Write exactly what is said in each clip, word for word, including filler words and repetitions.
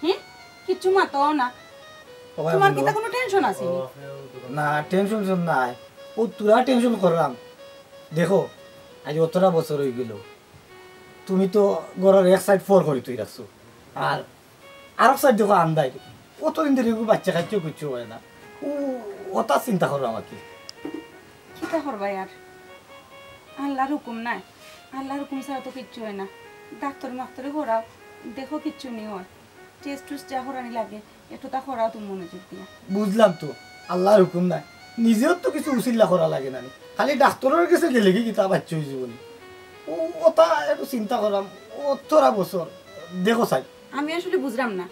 হে, কিচ্ছু মাতো না। তোমার কিতা কুনু টেনশন আছে নি? না, টেনশন নাই। ও তোরা টেনশন করলাম। দেখো, আইজ অতটা বছর অইগেলো, তুমি তো ঘরর এক সাইড ফর করি থই রাখছো, আর আরক সাইড দেখো আন্দাই। অতদিন ধরি এগু বাইচ্চা কাইচ্চা কিচ্ছু অয় না, ও অতা চিন্তা করো আমাকে। কিতা করবায় আর, আল্লার হুকুম নাই, আল্লার হুকুম ছাড়া তো কিচ্ছু অয় না। ডাক্তর মাক্তরে করাও, দেখো কিচ্ছু নি অয়। টেস্ট টুস্ট যা করানি লাগে, একটু তা করাও তুমি মনোযোগ দিয়া। বুঝলাম তো, আল্লার হুকুম নাই, নিজেও তো কিছু উছিল্লা করা লাগে না নি। খালি ডাক্তরর গেছে গেলে কি কিতা বাইচ্চা অইযিবো নি? ও, অতা একটু চিন্তা করলাম, অতটা বছর, দেখো চাই। আমি আসলে বুঝলাম না,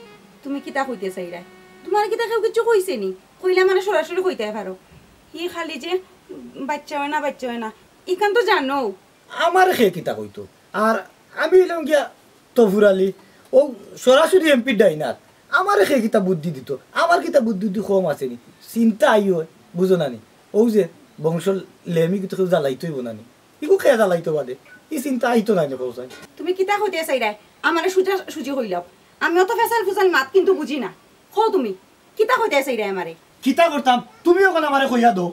তুমি কিতা কইতে চাইরায়? তুমারে কিতা কেউ কিচ্ছু কইছে নি? কইলে আমারে সরাসরি কইতায় পারো। ই খালি যে বাইচ্চা অয় না, বাইচ্চা অয় না, ইখান তো জানো। আমারে কে কিতা কইতো? আর আমি অইলাম গিয়া তফুর আলী, ও সরাসরি এমপির ডাইনার। আমারে কে কিতা বুদ্ধি দিতো? আমার কিতা বুদ্ধি উদ্ধি কম আছে নি? চিন্তা আইও, বুঝো না নি? ও যে বংশ লেমি কিন্তু কেউ জ্বালাইতো অইবো না নি? ইগু কে জ্বালাইতো বাদে? ই চিন্তা আইতো না নি, কও চাই। তুমি কিতা কইতে চাইরায়? আমারে সুজা সুজি কইলাও। আমি অত ফেসাল ফুসাল মাত কিন্তু বুঝি না। কও তুমি, কিতা কইতে চাইরায় আমারে? কিতা করতাম? তুমি অখন আমারে কইয়া দেও।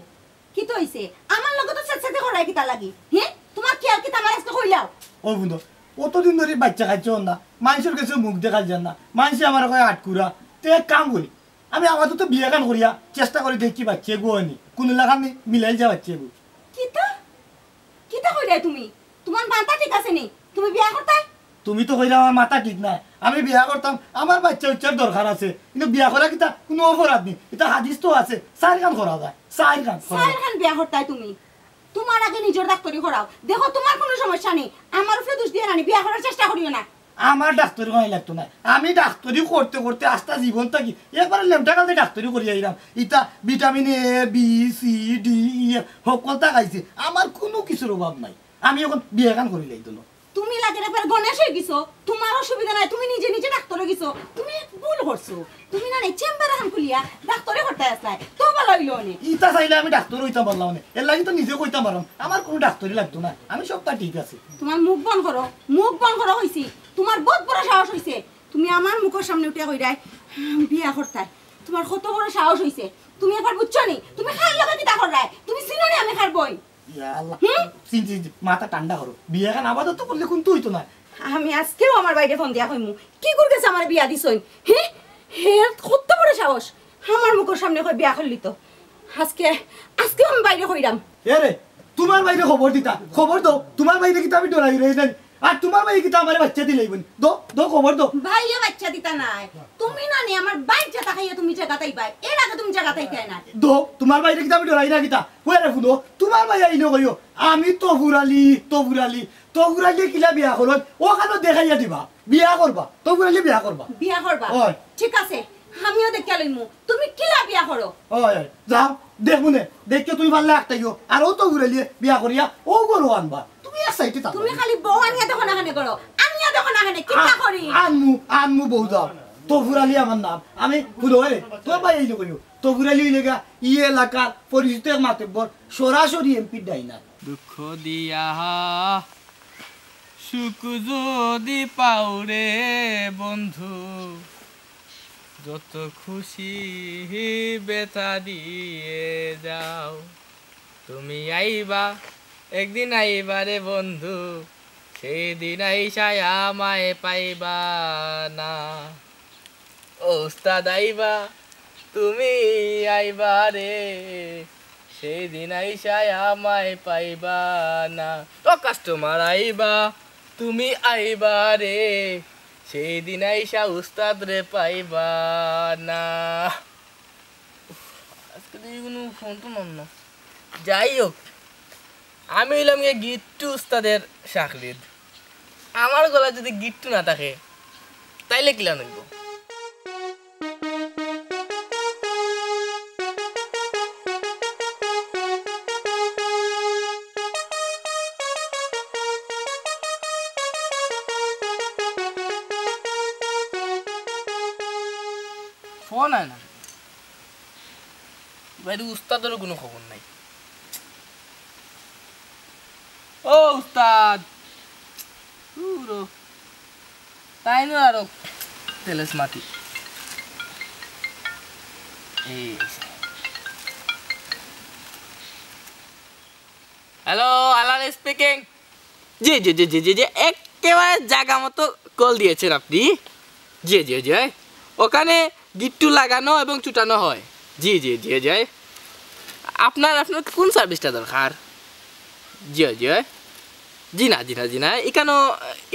কিতা অইছে? আমার লগে তো সেতসেতে করায় কিতা লাগি? হে? তুমার খিয়াল কিতা আমার আজকে কইলাও? ও বন্ধু, অতদিন ধরি বাইচ্চা কাইচ্চা অয় না, মাইনষর গেছে মুখ দেখাইল যার না, মাইনষে আমারে কয় আটকুরা। তে এক কাম করি, আমি আপাতত বিয়াখান করিয়া চেষ্টা করি দেখি বাইচ্চাগু অয় নি, কুনু লাখান নি মিলাইল যায় বাইচ্চাগু। কিতা? কিতা কইরায় তুমি? তুমার মাথা ঠিক আছে নি? তুমি বিয়া করতায়? তুমি তো কইরায় আমার মাথা ঠিক নাই, আমি বিয়া করতাম, আমার বাইচ্চা উচ্চার দরকার আছে, কিন্তু বিয়া করা কিতা কুনু অপরাধ নি? ইতা হাদিস তো আছে, চাইরখান করা যায়, চাইরখান করা যায়। চাইরখান বিয়া করতায় তুমি? তুমার আগে নিজর ডাক্তরি করাও, দেখো তুমার কুনু সমস্যা নি, আমার উপরে দুষ দিয়া নানি বিয়া করার চেষ্টা করিও না। আমার ডাক্তরি করানি লাগতো না, আমি ডাক্তরি করতে করতে আস্তা জীবন থাকি একবারে লেমটা কালতে ডাক্তরি করি আইরাম। ইতা vitamin A, B, C, D, E হক্কলতা খাইছি, আমার কুনু কিছুর অভাব নাই। আমি অখন বিয়াখান করিলাই দুনো। তুমি লাগের একবার গণেশ অইগেছো, তুমার অসুবিধা নাই, তুমি নিজে নিজে ডাক্তর অইগেছো। তুমি এক ভুল করছো, তুমি না নাই চেম্বার আহান খুলিয়া ডাক্তরি করতায় আছলায়, তো ভালা অইলো অনে। ইতা চাইলে আমি ডাক্তর অইতাম পারলাম অনে, এরলাগি তো নিজে কইতাম পারলাম, আমার কুনু ডাক্তরি লাগতো না, আমি সবতা ঠিক আছে। তুমার মুখ বন্ধ করো, মুখ বন্ধ করো কইছি। তুমার বউত বড় সাহস অইছে, তুমি আমার মুখর সামনে উঠিয়া কইরায়, "বিয়া করতায়।" তুমার কত বড় সাহস অইছে? তুমি একবার বুঝছো নি? তুমি কার লগে কিতা কররায়? তুমি চিনো নি আমি কার বইন? ইয়া আল্লাহ, হুম? চিনছি, চিনছি, মাথা ঠান্ডা করো। বিয়াখান আপাতত করলে কুনতা অইতো না। আমি আজকেউ আমার ভাইরে ফোন দিয়া কইমু, কিগুর গেছে আমারে বিয়া দিছইন? হে? হে, কত বড় সাহস, আমার মুখর সামনে কয় বিয়া করলি তো। আজকে, আজকেউ আমি ভাইরে কইরাম। এ রে, তুমার ভাইরে খবর দিতা, খবর দেও। তুমার ভাইরে কিতা আমি ডরাই রে নাই? আর তুমার ভাইয়ে কিতা আমারে বাইচ্চা দিলাইবো নি? দেও, দেও, খবর দেও। ভাইয়ে বাইচ্চা দিতা নায়, তুমি না নি আমার ভাইর জাতা খাইয়া তুমি জাগাত আইবায়, এর আগে তুমি জাগাত আইতায় না। দেও, তুমার ভাইরে কিতা আমি ডরাই না কিতা? কই রে ফুনো, তুমার ভাই আইলে কইও, আমি তফুর আলী, তফুর আলী, তফুর আলী কিলা বিয়া করইন, অখানো দেখাইয়া দিবা, বিয়া করবা, তফুর আলী বিয়া করবা। বিয়া করবা? অয়। ঠিক আছে, আমিও দেখিয়া লইমু, তুমি কিলা বিয়া করো। অয়, অয়, যাও, দেখমু নে, দেখিও তুমি পারলে আটকাইও, আর অউ তফুর আলীয়ে বিয়া করিয়া অউ ঘরো আনবা। তুমি এক সাইডে থাকো। তুমি খালি বউ আনিয়া দেখো না কেনে করো, আনিয়া দেখো না কেনে, কিতা আ-, করি? আনমু, আনমু বউ যাও। তফুর আলী আমার নাম। আমি ফুনো রে, তোর ভাই আইলে কইও। তফুর আলী অইলো গিয়া ই এলাকার পরিচিত এক মাতব্বর, সরাসরি এমপির ডাইনার। দুঃখ দিয়া সুখ যদি পাও রে বন্ধু, যত খুশি ব্যথা দিয়ে যাও। তুমি আইবা, একদিন আইবা রে বন্ধু, সেই দিন আইসা আমায় পাইবা না। ও উস্তাদ আইবা, তুমি আইবা রে, সেই দিন আইসা আমায় পাইবা না। ও কাস্টমার আইবা, তুমি আইবা রে, সেই দিন আইসা উস্তাদ রে পাইবা না। উফ, আজকে তো ইগুন ফোন তো নন না। যাই হোক, আমি অইলাম গিয়া গিট্টু উস্তাদের শাকরিদ। আমার গলাত যদি গিট্টু না থাকে, তাইলে কিলান অইবো? ফোন আয় না। বাইরে উস্তাদরও কুনু খবর নাই। ও উস্তাদ, দূর ও। তাইন আরো তেলেস মাটি। হ্যালো, আলাল স্পিকিং। জি, জি, জি, জি, জি, জি, একেবারে জাগা মতো কল দিয়েছেন আপনি। জি, জি, জি। ওখানে গিট্টু লাগানো এবং ছুটানো হয়। জি, জি, জি, জি। আপনার, আপনার কোন সার্ভিসটা দরকার? জি, জি। জি না, জি না, জি না। এখানো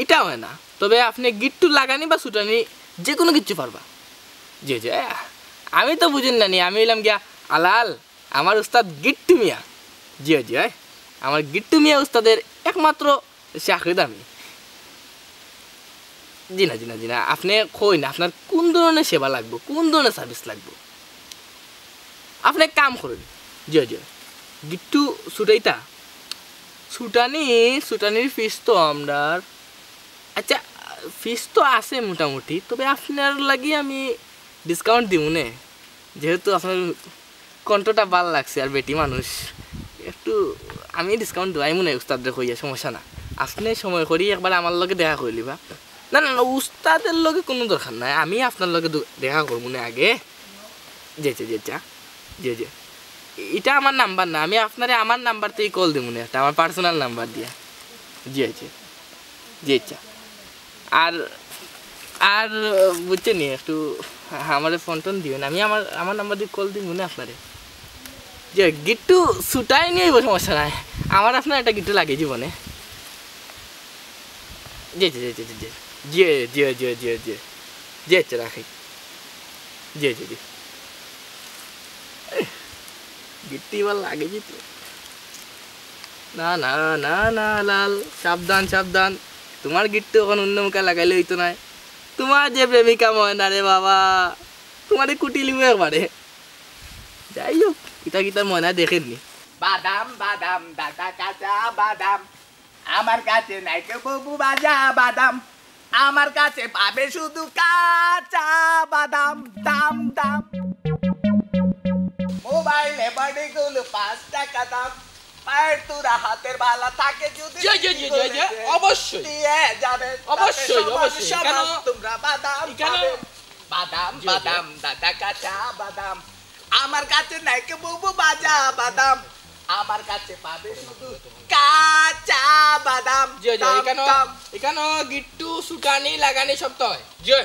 এটা হয় না। তবে আপনি গিট্টু লাগানি বা ছুটানি যে কোনো কিছু পারবা। জি, জি। আমি তো বুঝুন না নি, আমি অইলাম গিয়া আলাল, আমার উস্তাদ গিট্টু মিয়া। জি, জি। আমার গিট্টু মিয়া উস্তাদের একমাত্র চাকরিদার আমি। জি না, জি না, জি না। আপনি কইন, আপনার কোন ধরনের সেবা লাগবো, কোন ধরনের সার্ভিস লাগবো? আপনি এক কাম করইন। জি, জি। গিট্টু ছুটাইতা? ছুটানি, ছুটানির ফিস তো আমরার, আচ্ছা, ফিস তো আছে মোটামুটি, তবে আপনার লাগি আমি ডিসকাউন্ট দিমু নে, যেহেতু আপনার কণ্ঠটা ভালা লাগছে আর বেটি মানুষ, একটু আমি ডিসকাউন্ট দিমু নে উস্তাদরে কইয়া, সমস্যা না। আপনি সময় করি একবার আমার লগে দেখা করিলিবা। না, না, না, উস্তাদের লগে কোনো দরকার নাই, আমি আপনার লগে দু-, দেখা করমু নে আগে। জি, জি, জি, জি। জি, জি। এটা আমার নাম্বার না, আমি আপনারে আমার নাম্বার থেকে কল দিমু নে একটা, আমার পার্সোনাল নাম্বার দিয়া। জি, জি। জি, আচ্ছা। আর, আর, আহ, বুঝছেন নি, একটু আমারে ফোন টোন দিবেন, আমি আমার, আমার নাম্বার দিয়ে কল দিমু নে আপনারে। জি, গিট্টু ছুটাই নিয়ে অইবো, সমস্যা নাই। আমার আপনার একটা গিট্টু লাগে জীবনে। জি, জি, জি, জি, জি, জি। জি, জি, জি, জি, জি। জি, আচ্ছা, রাখি। জি, জি, জি। গিট্টু এবার লাগে জি তো। না, না, না, না, লাল, সাবধান, সাবধান। তোমার গিট্টু এখন অন্য মুখে লাগাইলে অইতো নায়। তোমার যে প্রেমিকা ময়না রে বাবা, তোমারে কুটি লিবো একবারে। যাই হোক, কিতা কিতা ময়না দেখেননি। বাদাম, বাদাম, দাদা কাঁচা বাদাম। আমার কাছে নাই কেউ বাবু বাজা বাদাম। আমার কাছে পাবে শুধু কাঁচা বাদাম, দাম, দাম। মোবাইলে বাড়িগুলো পাঁচ টাকা দাম। পায়ের তুরা হাতের বালা থাকে যদি জি, জি, জি, জি, জি, অবশ্যই। দিয়ে যাবে। অবশ্যই, তাতে সমান অবশ্যই। সমান এখানেও, তোমরা বাদাম এখানেও পাবে। বাদাম, জি, জি। বাদাম, দাদা কাঁচা বাদাম। আমার কাছে নাই কেউ বাবু বাজা বাদাম। আমার কাছে পাবে শুধু কাঁচা বাদাম। জি, জি, দাম, এখানেও, দাম। এখানেও গিট্টু, সুটানি, লাগানি সব তো হয়। জি,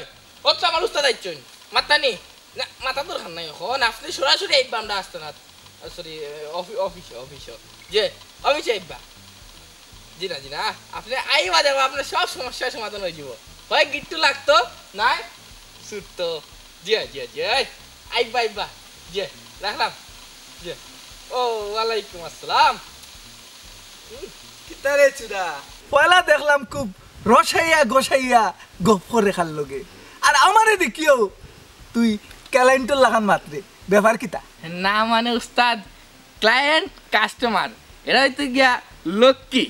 অত আমার উস্তাদ আইছইন। মাতানি? না, মাতার দরকার নাই। এখন আপনি সরাসরি আইবা, আমরা আসতে না। আ, সরি, এ, অফি-, অফিসে, অফিসে। জি, অফিসে আইবা। জি না, জি না। আপনি আইবা দেখবা, আপনার সব সমস্যার সমাধান হয়ে যাব। হয় গিট্টু লাগতো, নাই ছুটতো। জি, জি, জি। আইবা, আইবা। জি, রাখলাম। জি। ও, ওয়ালাইকুম আসসালাম। হুম। কিতারে চুরা? পয়লা দেখলাম খুব রসাইয়া গোসাইয়া গপ করে খার লগে। আর আমারে দেখিও তুই ক্লায়েন্টর লাখান মাতরে। ব্যাপার কিতা? না মানে উস্তাদ, ক্লায়েন্ট, কাস্টমার, এরা হইতে গিয়া লক্ষ্মী,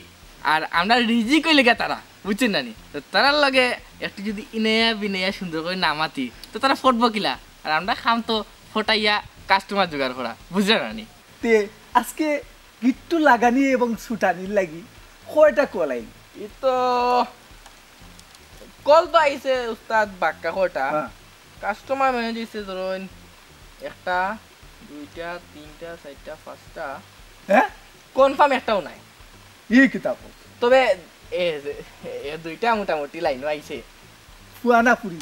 আর আমরা রিজিক হইলে গিয়া তারা, বুঝছেন না নি? তো তারার লগে একটু যদি ইনাইয়া বিনাইয়া সুন্দর করে না মাতি, তো তারা ফটবো কিলা? আর আমরা খাম তো ফটাইয়া কাস্টমার জোগাড় করা, বুঝলেন না নি? তে আজকে গিট্টু লাগানি এবং ছুটানির লাগি কয়টা কল আইল? ই তো কল তো আইছে উস্তাদ বাক্কা কয়টা। হ্যাঁ। কাস্টমার ম্যানেজ হইছে ধরুন একটা, দুইটা, তিনটা, চারটা, পাঁচটা। হ্যাঁ? কনফার্ম একটাও নাই। ই কিতা কও? তবে এ, এ দুইটা মোটামুটি লাইনও আইছে। ফুয়া না ফুরি?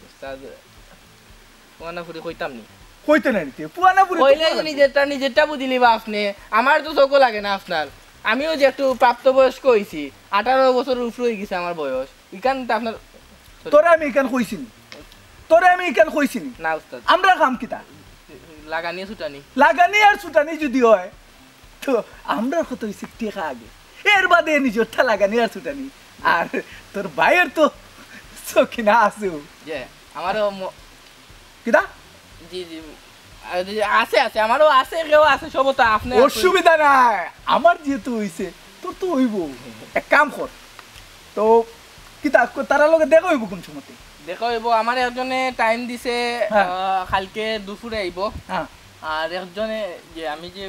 উস্তাদ, ফুয়া না ফুরি কইতাম নি। কইতে নাই নিতে। ফুয়া না ফুরি তো কইলে ফুয়া লাগবো। নিজেরটা, নিজেরটা বুঝিলি বা আপনি। আমার তো চোখও লাগে না আপনার। আমিও যে একটু প্রাপ্তবয়স্ক হইছি, আঠারো বছরের উপরে হয়ে গেছে আমার বয়স। ইখান তো আপনার তোরে আমি ইখান কইছি নি? তোরে আমি ইখান কইছি নি? না উস্তাদ। আমরা কাম কিতা? লাগানি ছুটানি। লাগানি আর ছুটানি যদি হয়, তো আমরার কত হইছে টেকা আগে, এর বাদে নিজেরটা লাগানি আর ছুটানি। আর তোর ভাইয়ের তো সখিনা আছে। যে আমারও ম-, কিতা? জি, জি। আর যে আছে, আছে, আমারও আছে, কেউ আছে, সব তো আপনি আছেন। অসুবিধা নাই, আমার যেহেতু হইছে, তোর তো হইব। এক কাম কর, তো কিতা, তারার লগে দেখা হইব কোন সময়? দেখা হইব, আমার একজনে টাইম দিছে, হ্যাঁ। আহ, কালকে দুপুরে আইব। হ্যাঁ। আর একজনে যে আমি যে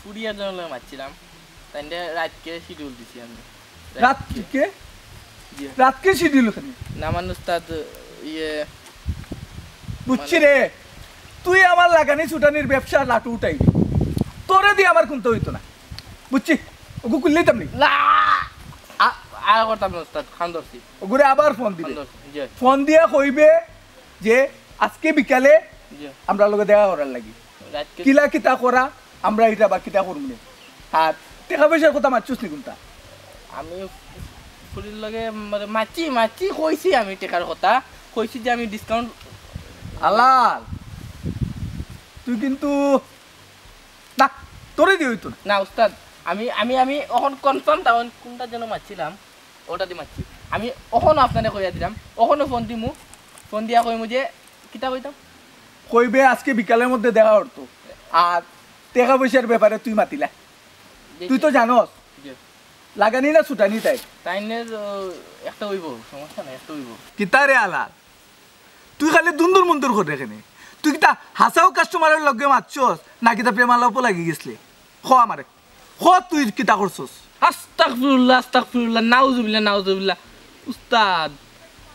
ফুরি একজনের লগে মারছিলাম, তাইলে রাতকে শিডিউল দিছি আমি। রাত কি কে? জি। রাতকে শিডিউল ওখানে? না, মানে উস্তাদ, ইয়ে, বুঝছি মানে রে। তুই আমার লাগানি ছুটানির ব্যবসা লাটু উঠাইবি, তোরে দি আমার কুন্তা অইতো না, বুঝছি? ওগু খুললেই তামনি। না, আ- আর করতাম না উস্তাদ, খান ধরছি। ওগুরে আবার ফোন দিবে। খান ধরছি, জি। ফোন দিয়া কইবে যে আজকে বিকালে জি। আমরা লগে দেখা করার লাগি। রাতকে কিলা কিতা করা, আমরা ইটা বা কিতা করমু নে। আর টেকা পয়সার কথা মাতছস নি কুন্তা? আমি ফুরির লগে মানে মাতছি মাতছি কইছি আমি টেকার কথা, কইছি যে আমি ডিসকাউন্ট আলাল, তুই কিন্তু না, তোরে দি অইতো না। না উস্তাদ, আমি আমি আমি অখন কনফার্ম টাউন কোনটা যেন মাতছিলাম, ওটা দি মাতছি। আমি অখন আপনারে কইয়া দিলাম, অখনও ফোন দিমু, ফোন দিয়া কইমু যে কিতা কইতাম। কইবে আজকে বিকালের মধ্যে দেখা করতো। আর টেকা পয়সার ব্যাপারে তুই মাতিলা, তুই তো জানস জি। লাগানি না ছুটানি তাই। তাইনের ও, একটা অইব, সমস্যা নাই, একটা অইব। কিতা রে আলাল, তুই খালি দুন্দুর মুন্দুর করে কেনে? তুই কিতা হাছাউ কাস্টমারের লগে মাতছস না কিতা প্রেমালাপও লাগি গেছলে? ক আমারে, ক তুই কিতা করছস? আস্তাগফিরুল্লাহ, আস্তাগফিরুল্লাহ, নাউজুবিল্লাহ, নাউজুবিল্লাহ। উস্তাদ,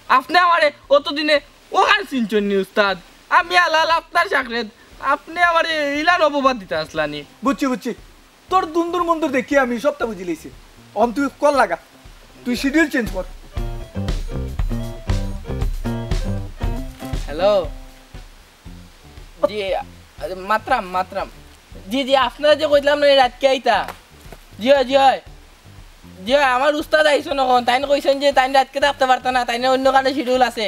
আপনে আমারে অতদিনে ওখান চিনছইন নি উস্তাদ? আমি আলাল আপনার চাকরেদ, আপনে আমারে ইলান অপবাদ দিতা আছলা নি। বুঝছি, বুঝছি, তোর দুন্দুর মুন্দুর দেখি আমি সবটা বুঝি লইছি। অন তুই কল লাগা, তুই শিডিউল চেঞ্জ কর। হ্যালো। জি, আরে মাতরাম, মাতরাম। জি, জি, আপনারে যে কইলাম না, এই রাতকে আইতা। জি অয়, জি অয়। জি অয়, আমার উস্তাদ আইছইন অখন। তাইন কইছইন যে তাইন রাতকে থাকতা পারতা না, তাইন অন্য কানো শিডিউল আছে।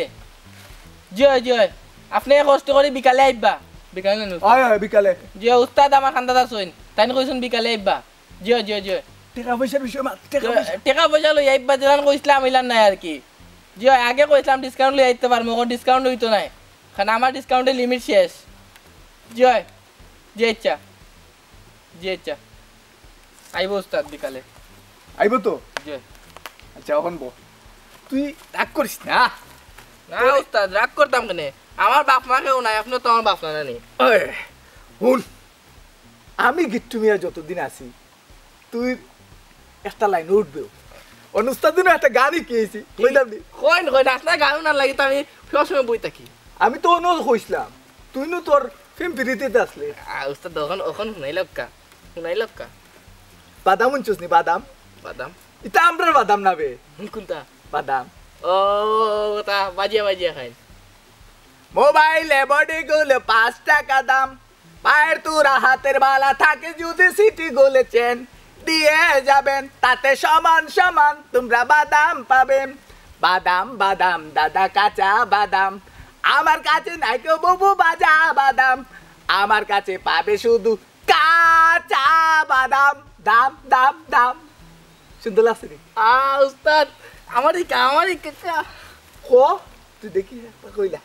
জি অয়, জি অয়। আপনে কষ্ট করি বিকালে আইবা। বিকালে না, উস্তাদ। অয়, অয়, বিকালে। জি অয়, উস্তাদ আমার খান্দাত আছইন। তাইন কইছইন বিকালে আইবা। জি অয়, জি অয়, জি অয়। টেকা পয়সার বিষয় মাত, টেকা পয়সা। টেকা পয়সা লইয়া আইবা, যেলান কইছলাম, ইলান নাই আর কি। জি অয়, আগে কইছলাম ডিসকাউন্ট লইয়া আইতে পারমু, অখন ডিসকাউন্ট অইতো নায়। কারণ আমার ডিসকাউন্টের লিমিট শেষ। জি অয়, জি আচ্ছা, জি আচ্ছা। আইব উস্তাদ বিকালে। আইব তো? জি অয়। আচ্ছা, অখন বল, তুই রাগ করিস না। না উস্তাদ, রাগ করতাম কেনে? আমার বাপ মা কেউ নাই, আপনে তো আমার বাপ মা নানি। ওই, হুন, আমি গিট্টু মিয়া যতদিন আছি, তুই একটা লাইন উঠবেও। অনুস্তাদ দিনও একটা গান শিখিয়েছি, কইলাম নি? কইন, কইন, আপনার গান না লাগি তো আমি সবসময় বই থাকি। আমি তো অনুরোধ কইছিলাম, তুই নু তোর প্রেম পিরিতিত আসলে। আ, উস্তাদ, অখন, অখন হুনাইলাউক্কা, হুনাইলাউক্কা। বাদাম হুনছস নি, বাদাম? বাদাম? ইতা আমরার বাদাম না বে, কোনটা? বাদাম। ও, ওটা বাজিয়া বাজিয়া খাইন। মোবাইলে বডি গুলো পাঁচ টাকা দাম, পায়ের তুরা হাতের বালা থাকে যদি সিটি গোলে চেন, দিয়ে যাবেন তাতে সমান সমান তোমরা বাদাম পাবেন। বাদাম বাদাম দাদা কাঁচা বাদাম, আমার কাছে নাই কেউ বুবু বাজা বাদাম, আমার কাছে পাবে শুধু কাঁচা বাদাম। দাম দাম দাম। সুন্দর লাগছে নি? আ, উস্তাদ, আমার এই কা-, আমার এই কাকা। কো, তুই দেখি একবার কইলা।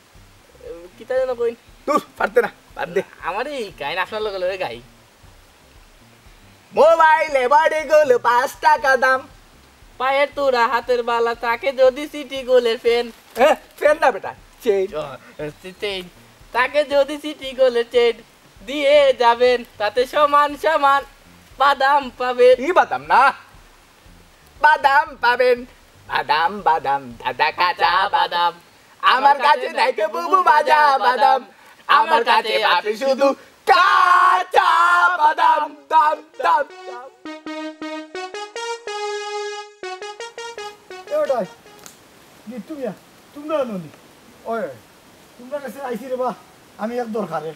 কিতা যেন কইন? দূর, পারতে না, বাদ দে। আমার এই কাইন আপনার লগে লগে গাই। মোবাইলে বডি গুলো পাঁচ টাকা দাম। পায়ের তুরা হাতের বালা থাকে যদি সিটি গোলের ফেন। এ, ফেন না বেটা, চেইন। ও, চেইন। থাকে যদি সিটি গোলের চেইন, দিয়ে যাবেন তাতে সমান সমান বাদাম পাবেন। ই বাদাম না, বাদাম পাবেন। বাদাম বাদাম দাদা কাঁচা বাদাম, আমার কাছে নাই কেউ বুবু বাজা বাদাম, আমার কাছে পাবে শুধু কাঁচা বাদাম। দাম দাম দাম। এ ওটাই, গিট্টু মিয়া, তোমরা আনো নি? ওই, তোমরা কাছে আইছি রে বা, আমি এক দরকারে।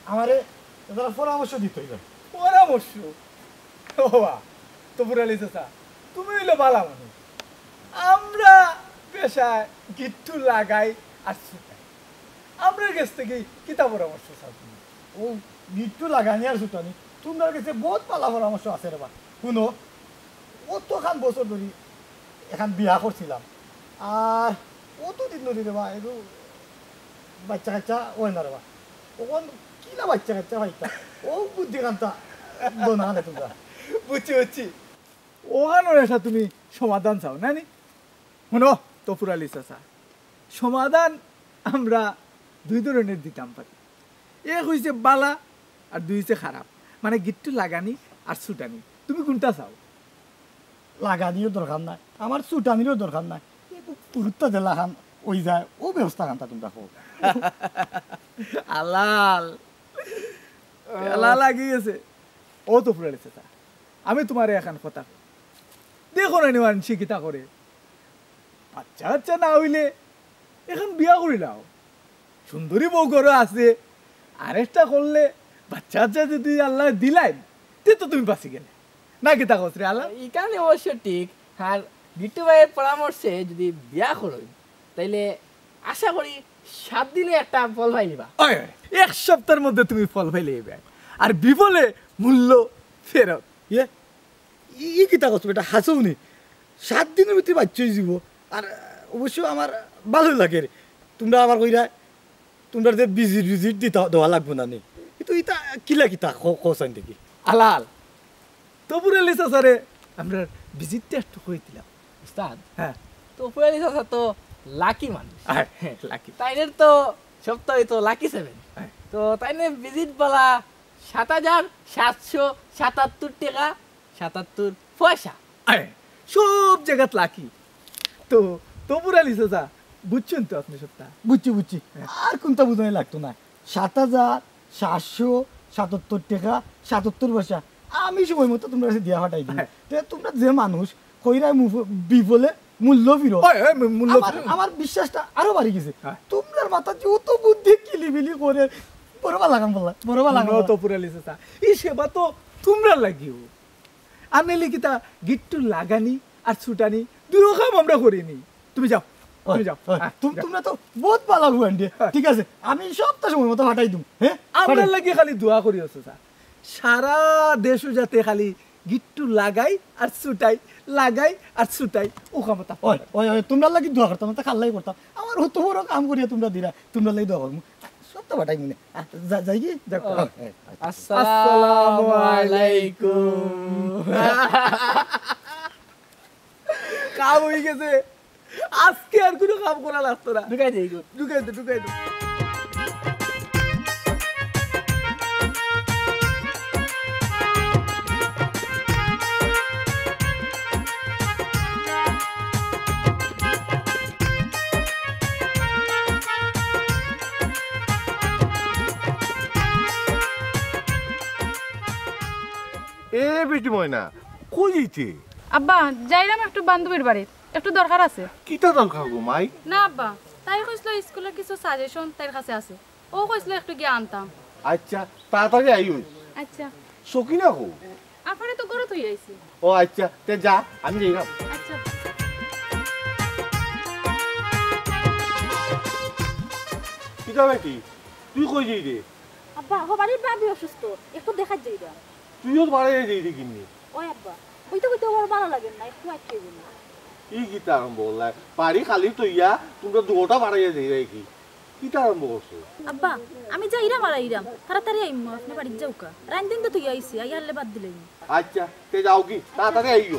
আমারে তারা পরামর্শ দিতে হইবে। পরামর্শ? ও বা, তফুর আলী চাচা, তুমি অইলে বালা মানুষ। আমরা পেশায় গিট্টু লাগাই আর ছুটাই। আমরার গেছ থাকি কিতা পরামর্শ চাও তুমি? ও গিট্টু লাগানি আর ছুটানি, তোমরার গেছে বহুত বালা পরামর্শ আছে রে বা। হুনো, অতখান বছর ধরি এখান বিয়া করছিলাম, আর অত দিন ধরি রে বা, এগু বাচ্চা কাচ্চা অয় না রে বা। অখন কিলা বাচ্চা কাচ্চা পাইতা, ও বুদ্ধি কান্তা দোনা খানে তোমরা। বুঝছি, বুঝছি। ওখানোর একটা তুমি সমাধান চাও, না নি? হুনো, তফুর আলী চাচা, সমাধান আমরা দুই ধরনের দিতাম পারি। এক হইছে বালা আর দুই হইছে খারাপ, মানে গিট্টু লাগানি আর ছুটানি। তুমি কোনটা চাও? লাগানিরও দরকার নাই, আমার ছুটানিরও দরকার নাই। এই গুরুত্ব দিলা খান ওই যায়, ও ব্যবস্থা খানটা তোমরা হোক। হালাল। হালাল লাগি গেছে। ও তো ফুরালি চাচা, আমি তুমারে একখান কথা কই। দেখো না নি মানষে কিতা করে। বাচ্চা কাচ্চা না অইলে একখান বিয়া করিলাও। সুন্দরী বউ ঘরো আছে, আরেকটা করলে বাচ্চা কাচ্চা যদি আল্লায় দিলাইন, তে তো তুমি বাঁচি গেলে। না কিতা কস রে হালাল? ইখান অবশ্য ঠিক। আর গিট্টু ভাইর পরামর্শে যদি বিয়া করইন, তাইলে আশা করি সাত দিনে একটা ফল পাইলিবা। অয়, অয়, এক সপ্তাহর মধ্যে তুমি ফল পাইলিবায়। আর বিফলে মূল্য ফেরত। ইয়ে, ই, ই কিতা কস বেটা, হাছাউ নি? সাত দিনর ভিতরে বাইচ্চা অইযিবো। আর, আহ, অবশ্য আমার ভালা লাগের। তুমরা আবার কইরায়, তুমরার যে visit visit দিতা, দেওয়া লাগবো না নি? কিন্তু ইতা কিলা কিতা ক-, কও চাইন দেখি। হালাল, তফুর আলী চাচারে আমরার visit টা একটু কই দিলাও। উস্তাদ, হ্যাঁ। তফুর আলী চাচা তো lucky মানুষ। হ্যাঁ, lucky। তাইনের তো সপ্তাহে তো lucky seven। হ্যাঁ। তো তাইনে visit বালা সাত হাজার সাতশো সাতাত্তর টেকা সাতাত্তর পয়সা। আয়, সব জাগাত lucky। তো, তফুর আলী চাচা, বুঝছইন তো আপনে সবটা? বুঝছি, বুঝছি। হ্যাঁ। আর কুনটা বুঝানি লাগতো না। সাত হাজার সাতশো সাতাত্তর টেকা সাতাত্তর পয়সা। আমি সময় মতো তুমরার কাছে দিয়া পাঠাই দিমু। হ্যাঁ। তে তুমরা যে মানুষ, কইরায় মুফ-, বিফলে মূল্য ফিরো। অয়, অয়, মূ-, মূল্য আমার, ফিরো। আমার বিশ্বাসটা আরো বাড়ি গেছে। হ্যাঁ। তুমরার মাথাত যে অত বুদ্ধি কিলিবিলি করে, বড় ভালা কাম করলা, বড় ভালা কাম করলা। তফুর আলী চাচা, ই সেবা তো তুমরার লাগিও। আর নাইলে কিতা গিট্টু লাগানি আর ছুটানি দুইও কাম আমরা করি নি। তুমি যাও, তুমি যাও। অয়, হ্যাঁ, তুম-, যাও। তুমরা তো বউত ভালা ফুয়াইন রে। হ্যাঁ। ঠিক আছে, আমি সবটা সময় মতো পাঠাই দিমু, হ্যাঁ? আমরার লাগি খালি দোয়া করিও চাচা। সারা দেশো যাতে খালি গিট্টু লাগাই আর ছুটাই, লাগাই আর ছুটাই, ও ক্ষমতা। অয়, অয়, অয়, তুমরার লাগি দোয়া করতাম, তা কার লাগি করতাম? আমার অত বড় কাম করিয়া তুমরা দিরায়, তুমরার লাগি দোয়া করমু। সবটা পাঠাই মনে। আ, যা-, যাই কি? যাও। অয়, অয়, আচ্ছা। আসসালামু আলাইকুম। কাম অই গেছে। আজকে আর কুনু কাম করা লাগতো না। ঢুকাই দেই গো। ঢুকাই দে, ঢুকাই দে। এ বেটি ময়না, কই যাইতে? আব্বা, যাইরাম একটু বান্ধবীর বাড়িত, একটু দরকার আছে। কিতা দরকার গো মাই? না আব্বা, তাই কইছিল স্কুলর কিছু suggestion তাইর কাছে আছে, অউ কইছিল একটু গিয়া আনতাম। আচ্ছা, তাড়াতাড়ি আইও। আচ্ছা। সকিনা কো? আপনারে তো ঘরো থইয়া আইছি। ও আচ্ছা, তে যা, আমি যাইরাম। আচ্ছা। কিতা বেটি, তুই কই যাইরে? আব্বা, হবাড়ির ভাবি অসুস্থ, একটু দেখাত যাইরাম। তুইও বাড়াইয়া যাইরে কিন্নি? ওই আব্বা, কইতে কইতে আমার ভালা লাগের না, একটু আটকে গেল। ই কিতা আরম্ভ করলায়? বাড়ি খালি থইয়া তুমরা দুইওটা বাড়াইয়া যাইরায় কি? কিতা আরম্ভ করছো? আব্বা, আমি যাইরাম আর আইরাম, তাড়াতাড়ি আইমু, আপনে বাড়িত যাউক্কা। রাইন দিন তো থইয়া আইছি, আইয়া হারলে বাদ দিলাইমু। আচ্ছা, তে যাও কি, তাড়াতাড়ি আইও।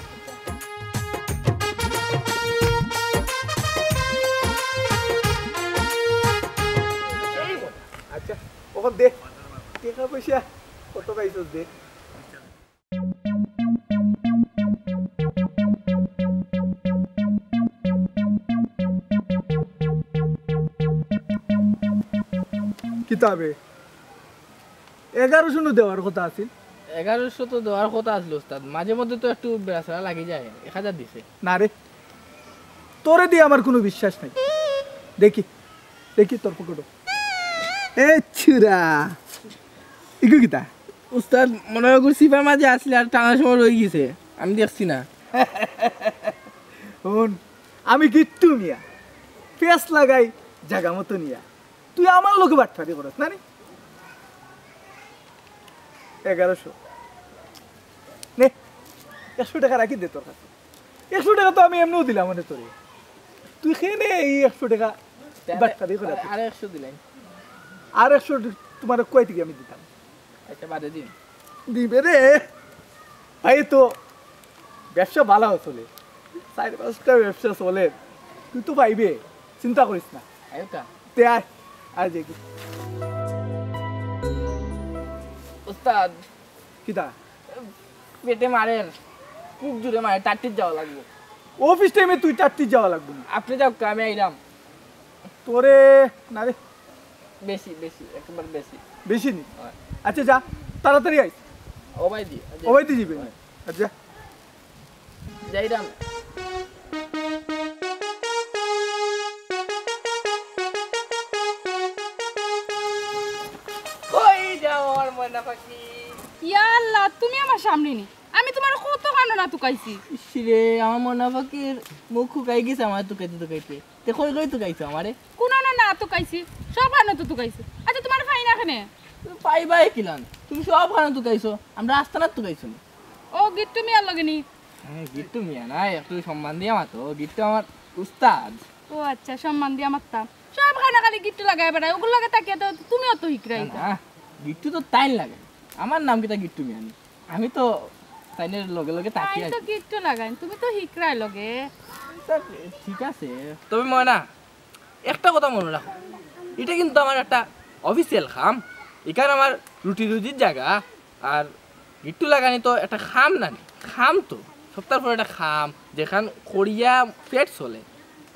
আচ্ছা, অখন দে, টেকা পয়সা কত পাইছস দে। কিতা বে? এগারোশো নু দেওয়ার কথা আছিল। এগারোশো তো দেওয়ার কথা আছিল উস্তাদ, মাঝে মধ্যে তো একটু বেড়াছেড়া লাগি যায়, এক হাজার দিছে। না রে, তোরে দিয়া আমার কুনু বিশ্বাস নাই। দেখি, দেখি তোর পকেটো। এ ছুরা, ইগু কিতা? উস্তাদ, মনে অয় সিপার মাঝে আছিল আর টানার সময় রই গেছে, আমি দেখছি না। হুন, আমি গিট্টু মিয়া, পেঁচ লাগাই জাগা মতো নিয়া। তুই আমার লগে বাটপারি করস না নি? এগারোশো। নে, একশো টেকা রাখি দে তোর কাছে। একশো টেকা তো আমি এমনেউ দিলাম মানে তোরে। তুই কেনে এই একশো টেকা বাটপারি করে? আর একশো দিলাম। আর একশো তুমারে কই থাকি আমি দিতাম? আচ্ছা, বাদে দিন। দিবে রে। ভাই তো ব্যবসা ভালা চলে। চাইর পাঁচটা ব্যবসা চলে। তুই তো পাইবে। চিন্তা করিস না। আয়ো তা। তে আয়। আয় দেখি। উস্তাদ। কিতা? পেটে মারের। খুব জোরে মারের। টাট্টিত যাওয়া লাগবো। অফিস টাইমে তুই টাট্টিত যাওয়া লাগবো না। আপনে যাউক্কা, আমি আইলাম। তোরে, না রে। বেশি, বেশি, একবার বেশি। বেশি নি? অয়। আচ্ছা, যা, তাড়াতাড়ি আইস। অবায়দি, অবায়দি যাইবে নি? অয়। আচ্ছা। যাইরাম। কই যাও আমার ময়না পাখি? ইয়া আল্লাহ, তুমি আমার সামনে নি। আমি তুমারে কতখানো না তুকাইছি। ইস রে, আমার ময়না পাখির মুখ হুকাই গেছে আমারে তুকাইতে তুকাইতে। তে কই কই তুকাইছো আমারে? কুনানো না তুকাইছি, সবখানো তো তুকাইছি। আচ্ছা, তুমারে পাই না কেনে? পাইবায় কিলান? তুমি সবখানো তুকাইছো, আমরা আস্তানাত তুকাইছো নি। ও, গিট্টু মিয়ার লগে নি? হ্যাঁ, গিট্টু মিয়া না, একটু সম্মান দিয়া মাতো, গিট্টু আমার উস্তাদ। ও আচ্ছা, সম্মান দিয়া মাততাম। সবখানো খালি গিট্টু লাগাই বেড়ায়, ওগুর লগে থাকিয়া তো তুমিও তো হিকরাই। না, না, গিট্টু তো তাইন লাগে। আমার নাম কিতা গিট্টু মিয়া নি? আমি তো তাইনের লগে লগে থাকি তাই তো আর কি। গিট্টু লাগাইন, তুমি তো হিকরাই লগে। তা ঠিক আছে। তবে ময়না, একটা কথা মনো রাখো, ইটা কিন্তু আমার একটা official কাম, ইখান আমার রুটি রুজির জাগা। আর গিট্টু লাগানি তো একটা কাম না নি, কাম তো সপ্তাহর পর একটা কাম, যেখান করিয়া পেট চলে,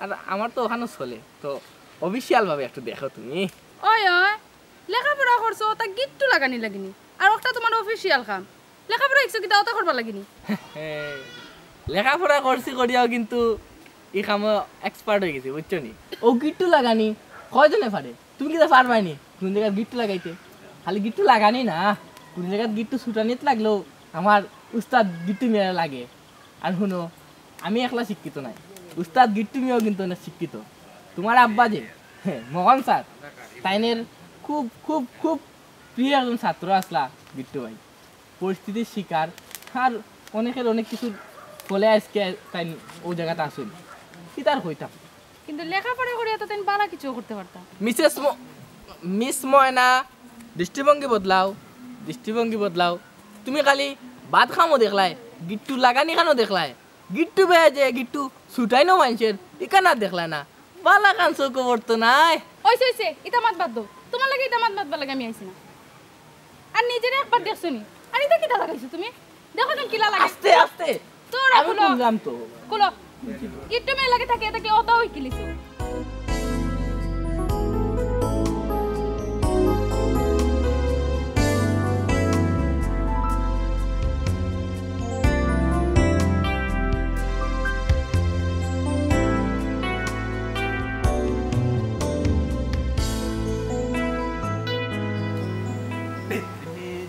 আর আমার তো ওখানও চলে। তো official ভাবে একটু দেখো তুমি। ওই, ওই, লেখাপড়া করছো, তা গিট্টু লাগানি লাগেনি, আর ওটা তুমার official কাম। লেখাপড়া শিখছো কিতা, ওটা করবার লাগেনি? লেখাপড়া করছি করিয়াও কিন্তু ই কামো expert অই গেছি, বুঝছো নি? ও গিট্টু লাগানি কয়জনে পারে? তুমি কিতা পারবায় নি কুনু জাগাত গিট্টু লাগাইতে? খালি গিট্টু লাগানি না, কুনু জাগাত গিট্টু ছুটানিত লাগলেও আমার উস্তাদ গিট্টু মিয়ারে লাগে। আর হুনো, আমি একলা শিক্ষিত নায়, উস্তাদ গিট্টু মিয়াও কিন্তু অনেক শিক্ষিত। তুমার আব্বা যে, মোহন স্যার, তাইনের খুব, খুব, খুব প্রিয় একজন ছাত্র আছলা গিট্টু ভাই। পরিস্থিতির শিকার, আর অনেকের অনেক কিছুর ফলে আইজকে তাইন অউ জাগাত আছইন। কিতা আর কইতাম? কিন্তু লেখাপড়া করিয়া তো তাইন বালা কিছু করতা পারতা। মিসেস ম-, মিস ময়না, দৃষ্টিভঙ্গি বদলাও, দৃষ্টিভঙ্গি বদলাও। তুমি খালি বাদ কামো দেখলায়, গিট্টু লাগানি খানো দেখলায়, গিট্টু বেয়া যে গিট্টু ছুটাইনো মানষের, ইখান আর দেখলায় না। বালা কান চউখো পড়তো নায়। অইছে, অইছে, ইতা মাত বাদ দেও। তুমার লগে ইতা মাত মাতবার লাগি আমি আইছি না। আর নিজেরে একবার দেখছো নি? আর ইতা কিতা লাগাইছো তুমি? দেখো তুমি কিলা লাগে। আস্তে, আস্তে। তোর আমি খুলো। খুললাম তো। খুলো। গিট্টু মিয়ার লগে থাকিয়া থাকিয়া অতাও হিকিলিছো।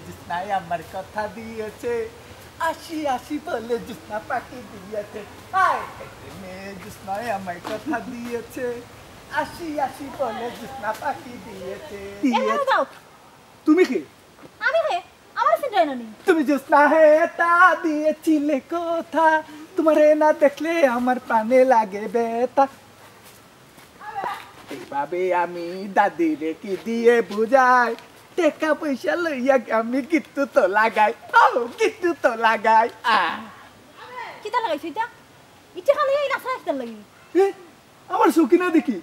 জ্যোৎস্নায় আমার কথা দিয়েছে, আসি আসি বলে জ্যোৎস্না পাখি দিয়েছে। হায়, জ্যোৎস্নায় আমার কথা দিয়েছে, আসি আসি বলে জ্যোৎস্না পাখি দিয়েছে। এ, দাঁড়াও, দাঁড়াও। তুমি কে? আমি কে? আমার চিনরায় না নি? তুমি জ্যোৎস্না হে তা দিয়েছিলে কথা, তোমারে না দেখলে আমার প্রাণে লাগে ব্যথা। এইভাবে আমি দাদিরে কি দিয়ে বুঝাই, টেকা পয়সা লইয়া আমি গিট্টু তো লাগাই, ও গিট্টু তো লাগাই। আহ। কিতা লাগাইছো ইটা? ইটা খালি এই রাস্তা রাস্তার লাগি। এ, আমার সকিনা দেখি।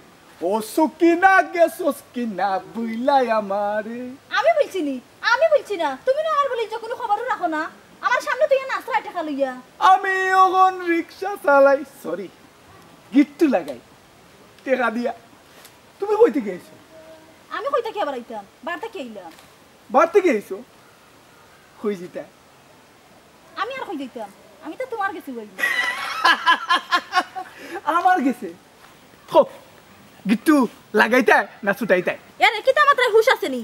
ও সকিনা গে সকিনা বুইলাই আমারে। আমি বলছি নি, আমি বলছি না। তুমি না আর বলি যে কোনো খবরও রাখো না। আমার সামনে তুই নাচরা টেকা লইয়া। আমি অখন রিক্সা চালাই, সরি, গিট্টু লাগাই। টেকা দিয়া। তুমি কই থাকি আইছো? আমি কই থাকি আবার আইতাম? বার থাকি আইলাম। বার থাকি আইছো? কই যিতা? আমি আর কই যাইতাম? আমি তো তোমার গেছে যাই। আমার গেছে? হো, গিট্টু লাগাইতায় না ছুটাইতায়? এরে, কিতা মাতরায় হুশ আছে নি?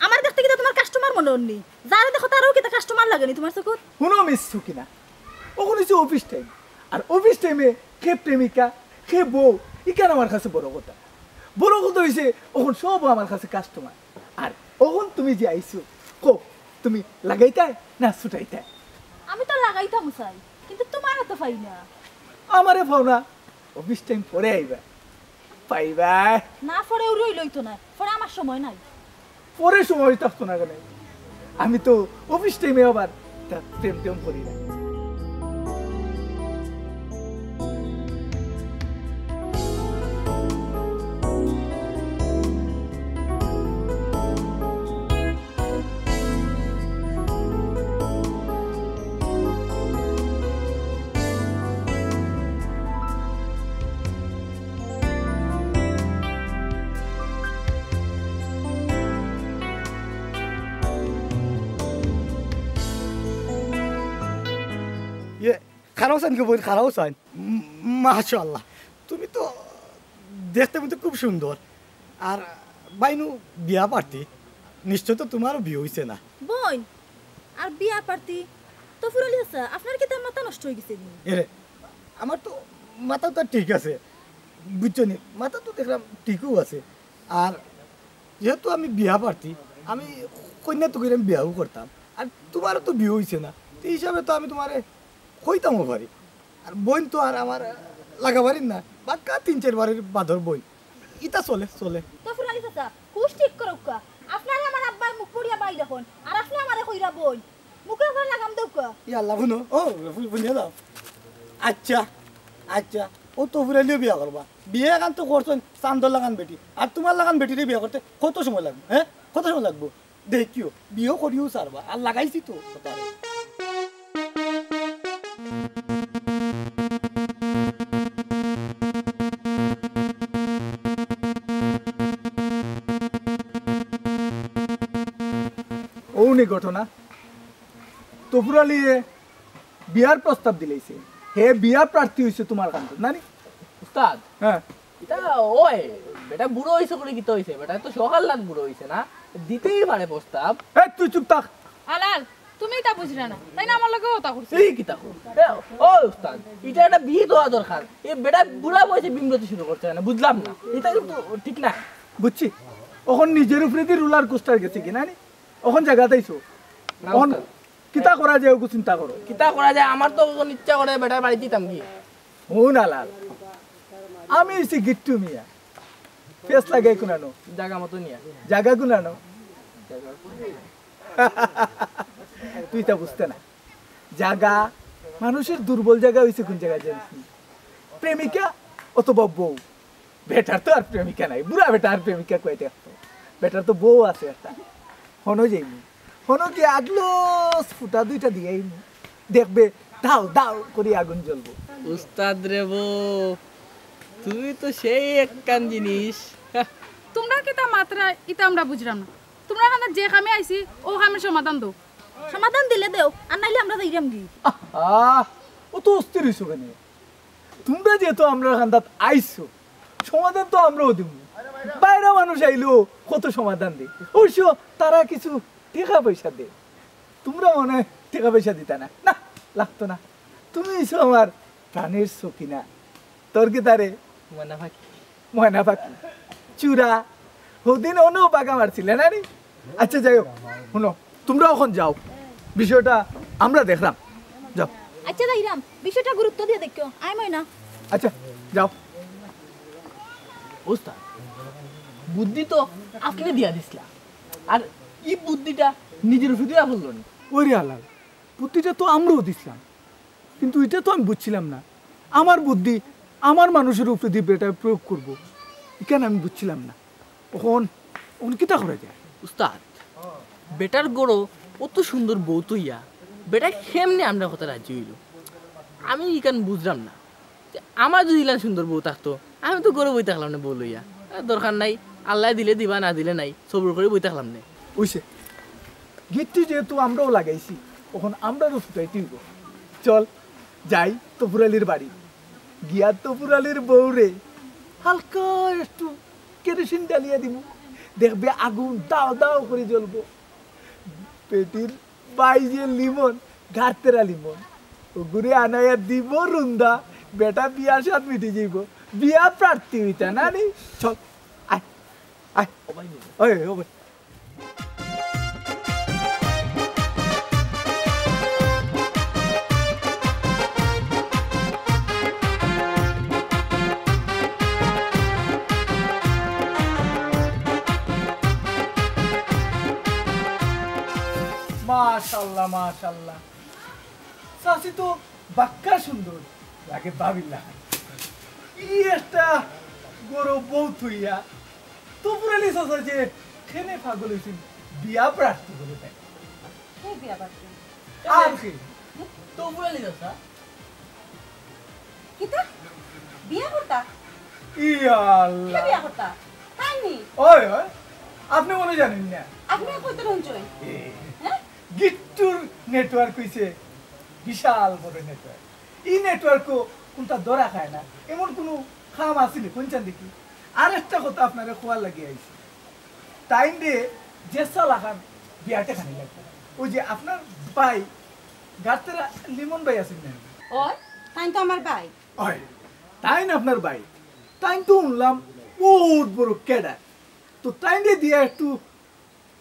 আমার দেখতে কিতা তোমার কাস্টমার মনে অর নি? যারে দেখো তারও কিতা কাস্টমার লাগে নি তোমার চকুত? হুনো মিস সকিনা, অখন অইছে অফিস টাইম, আর অফিস টাইমে কে প্রেমিকা, কে বউ, ইখান আমার কাছে বড় কথা। বড় কথা অইছে, অখন সব আমার কাছে কাস্টমার। আর অখন তুমি যে আইছো, কও, তুমি লাগাইতায় না ছুটাইতায়? আমি তো লাগাইতাম চাই, কিন্তু তোমারে তো পাই না। আমারে পাও না, অফিস টাইম পরে আইবা, পাইবা। না, পরে উড়ি লইতো না, পরে আমার সময় নাই। পরে সময় থাকতো না কেনে? আমি তো অফিস টাইমে আবার তা প্রেম টেম করি না। খাড়াও চাইন গো বইন, খাড়াও চাইন। উম, মাশাআল্লাহ, তুমি তো দেখতে মতো খুব সুন্দর। আর বাইনু বিয়া প্রার্থী, নিশ্চয় তো তুমারও বিয়া অইছে না। বইন, আর বিয়া প্রার্থী? তফুর আলী চাচা, আপনার কিতা মাথা নষ্ট অই গেছে নি? এরে, আমার তো মাথা তো ঠিক আছে, বুঝছো নি? মাথা তো দেখলাম ঠিকও আছে। আর যেহেতু আমি বিয়া প্রার্থী, আমি কইন্যা তো কইরাম বিয়াও করতাম। আর তুমারও তো বিয়া অইছে না, তে হিসাবে তো আমি তুমারে কইতামও পারি। আর বইন তো আর আমার লাগা বাড়ির না, বাক্কা তিন চাইর বাড়ির বাদর বইন। ইতা চলে, চলে। তফুর আলী চাচা, হুশ ঠিক করউক্কা। আপনারে আমার আব্বায় মুখ পুড়িয়া বাইর অখন, আর আপনে আমারে কইরা বইন। মুখে আপনার লাগাম দেউক্কা। ইয়া আল্লাহ, হুনো, ও, ফু-, ফুনিয়া যাও। আচ্ছা, আচ্ছা, ও তফুর আলীও বিয়া করবা। বিয়া এখান তো করছইন চান্দর লাখান বেটি, আর তুমার লাখান বেটিরে বিয়া করতে কত সময় লাগবো, হ্যাঁ? কত সময় লাগবো? দেখিও, বিয়াও করিও ছাড়বা, আর লাগাইছি তো কথারে। অউ নি ঘটনা, তফুর আলীয়ে বিয়ার প্রস্তাব দিলাইছে, হে বিয়া প্রার্থী অইছে তুমার কাছে, না নি? উস্তাদ, হ্যাঁ। ইটা অয়, বেটা বুড়া অইছে করি কিতা অইছে? বেটা তো সকাল রাত বুড়া অইছে না, দিতেই পারে প্রস্তাব। এ, তুই চুপ থাক। আলাল, তুমি ইতা বুঝরা না, তাইন আমার লগে অতা করছে। এই কিতা কও? এ, ও উস্তাদ, ইটা একটা বিয়া দেওয়া দরকার। এ বেটা বুড়া বয়সে বিমরতি শুরু করছে না, বুঝলাম না, ইটা কিন্তু ঠিক না। বুঝছি, অখন নিজর উপরেদি রোলার কোস্টার গেছে কি না নি? অখন জাগাত আইছো। না, অখন উস্তাদ। কিতা করা যায়, ওগু চিন্তা করো। কিতা করা যায়? আমার তো অখন ইচ্ছা করে বেটার বাড়িত দিতাম কি। হুন আলাল, আমি অইছি গিট্টু মিয়া, ফেস লাগাই কুনানো? জাগা মতো নিয়া। জাগা কুনানো? তুই তা বুঝতে না। জাগা, মানুষর দুর্বল জাগা অইছে কুন জাগা জানিস নি? প্রেমিকা অথবা বউ। বেটার তো আর প্রেমিকা নাই, বুড়া বেটা আর প্রেমিকা কই থাকতো? বেটার তো বউ আছে একটা। হনো যাইমু, হনো গিয়া আগলস ফুটা দুইটা দিয়াইমু, দেখবে দাউ দাউ করি আগুন জ্বলবো। উস্তাদ রে বউ, তুমি তো সেই একখান জিনিস। তুমরা কিতা মাতরায় ইতা আমরা বুঝরাম না। তুমরার কান্দাত যে কামে আইছি, অউ কামের সমাধান দেও। সমাধান দিলে দেও, আর নাইলে আমরা যাইরাম গি। আহ, অত অস্থির অইছো কেনে? তুমরা যেহেতু আমরার কান্দাত আইছো, সমাধান তো আমরাও দিমু। বাইরা মানুষ আইলেও কত সমাধান দেয়। অবশ্য তারা কিছু টেকা পয়সা দেয়। তুমরা মনে অয় টেকা পয়সা দিতা না। না, লাগতো না। তুমি অইছো আমার প্রাণের সখিনা। তোর কিতা রে? ময়না পাখি। ময়না পাখি। চুরা। হদিন অনো বাগা মারছিলে না নি? আচ্ছা, যাই হোক, হুনো, তুমরা অখন যাও, বিষয়টা আমরা দেখরাম। যাও। আচ্ছা, যাইরাম, বিষয়টা গুরুত্ব দিয়া দেখিও, আয় ময়না। আচ্ছা, যাও। উস্তাদ, বুদ্ধি তো আপনে দিয়া দিছলা, আর ই বুদ্ধিটা নিজর উপরে দিয়া বললো নি। ওরে আলাল, বুদ্ধিটা তো আমরাও দিছলাম, কিন্তু ইটা তো আমি বুঝছিলাম না। আমার বুদ্ধি আমার মানুষর উপরেদি বেটায় প্রয়োগ করবো, ইখান আমি বুঝছিলাম না। অখন, অখন কিতা করা যায়? উস্তাদ, বেটার ঘরো অত সুন্দর বউ থইয়া বেটা কেমনে আমরার কথায় রাজি অইলো? আমি ইখান বুঝরাম না। তে আমার যদি ইলান সুন্দর বউ থাকতো, আমি তো ঘরো বই থাকলাম নে বউ লইয়া। এ, দরকার নাই, আল্লায় দিলে দিবা, না দিলে নাই, সবুর করি বই থাকলাম নে। অইছে, গিট্টু যেহেতু আমরাও লাগাইছি, অখন আমরারও ফুটাইতে অইবো। চল, যাই তফুর আলীর বাড়ি, গিয়া তফুর আলীর বউরে হালকা একটু কেরোসিন ঢালিয়া দিমু, দেখবে আগুন দাউ দাউ করি জ্বলবো। বেটির ভাই যে লিমন, গারতেরা লিমন, অগুরে আনাইয়া দিমু রুন্দা, বেটা বিয়ার সাধ মিটি যাইবো, বিয়া প্রার্থী অইতা না নি? চল, আয়, আয়। ও ভাই, ও ভাই। মাশাআল্লাহ, মাশাআল্লাহ। চাচি তো বাক্কা সুন্দর, লাগে ভাবির লাখান। ই একটা ঘরো বউ থইয়া তফুর আলী চাচা যে কেনে পাগল অইছইন, বিয়া প্রার্থী বলে তাই। কে বিয়া প্রার্থী? আর কে? তফুর আলী চাচা। কিতা? বিয়া করতা? ইয়া আল্লাহ। কে বিয়া করতা? তাই নি? ওই, ওই, আপনে মনে জানইন না? আপনে কইতে রঞ্জয়? এ, হ্যাঁ? গিট্টুর network অইছে বিশাল বড় network। ই নেটওয়ার্কও কুনটা ধরা খায় না, এমন কুনু কাম আছে নি, কইন চাইন দেখি। আর একটা কথা আপনারে কওয়ার লাগি আইছি, তাইনরে যেছা লাখান বিয়ার টেকা নি লাগবো। ওই যে আপনার ভাই, গারতেরা লিমন ভাই আছইন না? ওই, তাইন তো আমার ভাই। ওই, তাইন আপনার ভাই, তাইন তো হুনলাম বউত বড় ক্যাডার। তো তাইনরে দিয়া একটু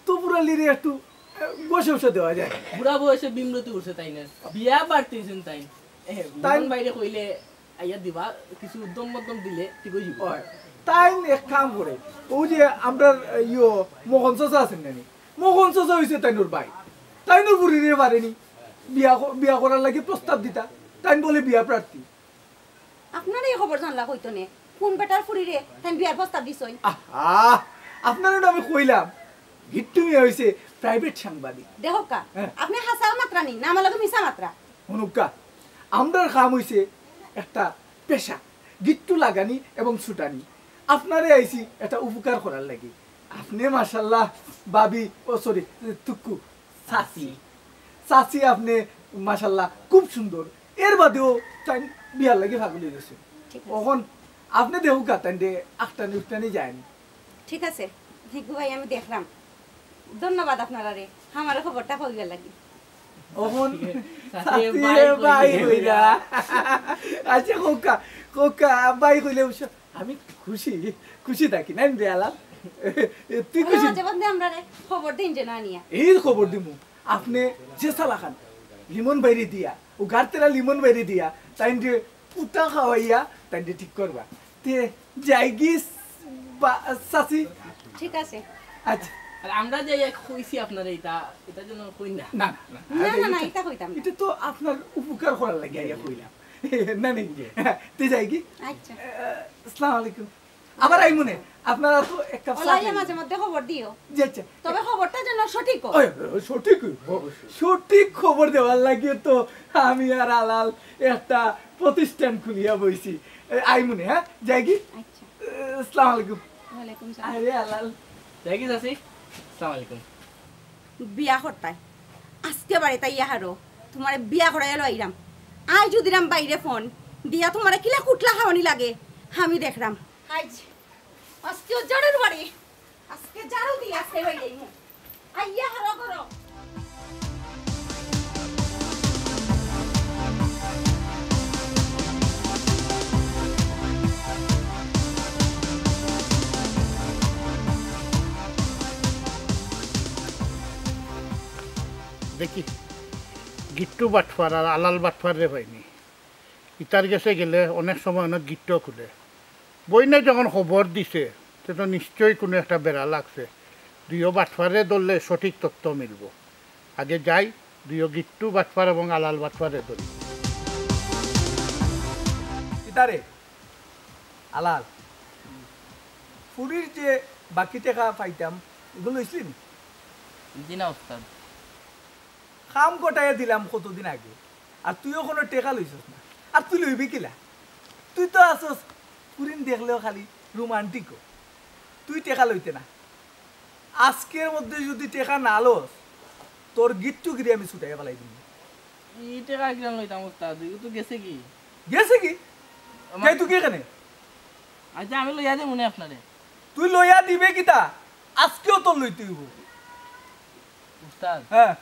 তপুরালিরে একটু, এ, ঘষা উষা দেওয়া যায়। বুড়া বয়সে বিমরতি উঠছে তাইন। বিয়া বাড়তি অইছইন তাইন। এ, তাইন লিমন ভাইরে কইলে আইয়া দিবা, কিছু উদ্যম মদ্যম দিলে ঠিক অইযিবো। ওই, তাইন এক কাম করে, ওই যে আমরার, এ, ইয়ো, মোহন চাচা আছইন না নি? মোহন চাচা অইছে তাইনর ভাই। তাইনর ফুরিরে পারে নি বিয়া ক-, বিয়া করার লাগি প্রস্তাব দিতা। তাইন বলে বিয়া প্রার্থী। আপনারা ই খবর জানলা কই তনে? কুন বেটার ফুরিরে তাইন বিয়ার প্রস্তাব দিছইন? আহা, আপনারে না আমি কইলাম, গিট্টু মিয়া অইছে প্রাইভেট সাংবাদিক। দেখউক্কা, হ্যাঁ। আপনে হাছা মাতরা নি, না আমার লগে মিছা মাতরা? হুনউক্কা, আমরার কাম অইছে একটা পেশা, গিট্টু লাগানি এবং ছুটানি। আপনারে আইছি একটা উপকার করার লাগি। আপনে মাশাআল্লাহ, ভাবি, ও সরি, তুক্কু, চাচি। চাচি আপনে মাশাআল্লাহ খুব সুন্দর। এর বাদেও তাইন বিয়ার লাগি পাগল অইগেছে। ঠিক আছে। অখন আপনে দেখউক্কা তাইনরে আখটানি উখটানি যায় নি। ঠিক আছে, ভিক্ষু ভাই, আমি দেখরাম। ধন্যবাদ আপনারারে আমারে খবরটা কইবার লাগি। অখন চাচিয়ে চাচিয়ে ভাই ভাই কইরা। কইরা। আচ্ছা, কউক্কা, কউক্কা, ভাই কইলে অবশ্য আমি খুশি, খুশি থাকি, নায়নি রে আলাল? তুই খুশি? মাঝে মধ্যে আমরারে খবর দেইন যেন আনিয়া। এই খবর দিমু, আপনে যেছা লাখান লিমন ভাইরে দিয়া, ও গারতেরা লিমন ভাইরে দিয়া, তাইনরে পুটা খাওয়াইয়া, তাইনরে ঠিক করবা। তে যাইগি বা-, চাচি? ঠিক আছে। আচ্ছা। আর আমরা যে এক কইছি আপনারে ইতা, ইতা যেন কইন না। না, না, না, না, না, ইতা কইতাম না। ইতা তো আপনার উপকার করার লাগি আইয়া কইলাম। না, না, তে যাইগি? আচ্ছা। আহ, আসসালামু আলাইকুম। আবার আইমুনে, আপনারা তো এক কাপ চা ওলাইয়া খাইবেন। মাঝে মধ্যে খবর দিও। জি, আচ্ছা। তবে খবরটা যেন সঠিক হয়। ওই, ওই, সঠিক হইব। সঠিক খবর দেওয়ার লাগি তো আমি আর আলাল একটা প্রতিষ্ঠান খুলিয়া বইছি। এ, আইমুনে, হ্যাঁ? যাইগি? আচ্ছা। এ, আসসালামু আলাইকুম। ওয়ালাইকুম সালাম। আরে আলাল। যাইগি চাচি? আসসালামু আলাইকুম। বিয়া করতায়। আজকে বাড়িত আইয়া হারো। তুমারে বিয়া করাইয়া লইরাম। আইজ দিরাম বাইরে ফোন। দিয়া তুমারে কিলা কুটলা খাওয়ানি লাগে। আমি দেখরাম। আইজ, আজকেও ঝাড়ুর বাড়ি। আজকে ঝাড়ু দিয়া আজকে বাইরে আইমু। আইয়া হারো করো। দেখি, গিট্টু বাটফার আর আলাল বাটফাররে পাইনি। ইতার গেছে গেলে অনেক সময় অনেক গিট্টু খুলে। বইনে যখন খবর দিছে, তে তো নিশ্চয়ই কুনু একটা বেড়া লাগছে। দুইও বাটফাররে ধরলে সঠিক তথ্য মিলবো। আগে যাই, দুইও গিট্টু বাটফার এবং আলাল বাটফাররে ধরি। কিতারে? আলাল। ফুরির যে বাকি টেকা পাইতাম, ইগু লইছলি নি? জি না, উস্তাদ। কাম গটাইয়া দিলাম কতদিন আগে, আর তুই অখনো টেকা লইছস না। আর তুই লইবি কিলা? তুই তো আছস, ফুরিন দেখলেও খালি রোমান্টিক। তুই টেকা লইতে না। আজকের মধ্যে যদি টেকা না লস, তোর গিট্টু গিরি আমি ছুটাইয়া ফালাই দিমু। ই টেকা কিলা লইতাম উস্তাদ? ইগু তো গেছেগি। গেছেগি? আমার যাই তুই কি এখানে? আচ্ছা, আমি লইয়া দিমু নে আপনারে। তুই লইয়া দিবে কিতা? আজকেও তোর লইতে অইব। উস্তাদ, হ্যাঁ।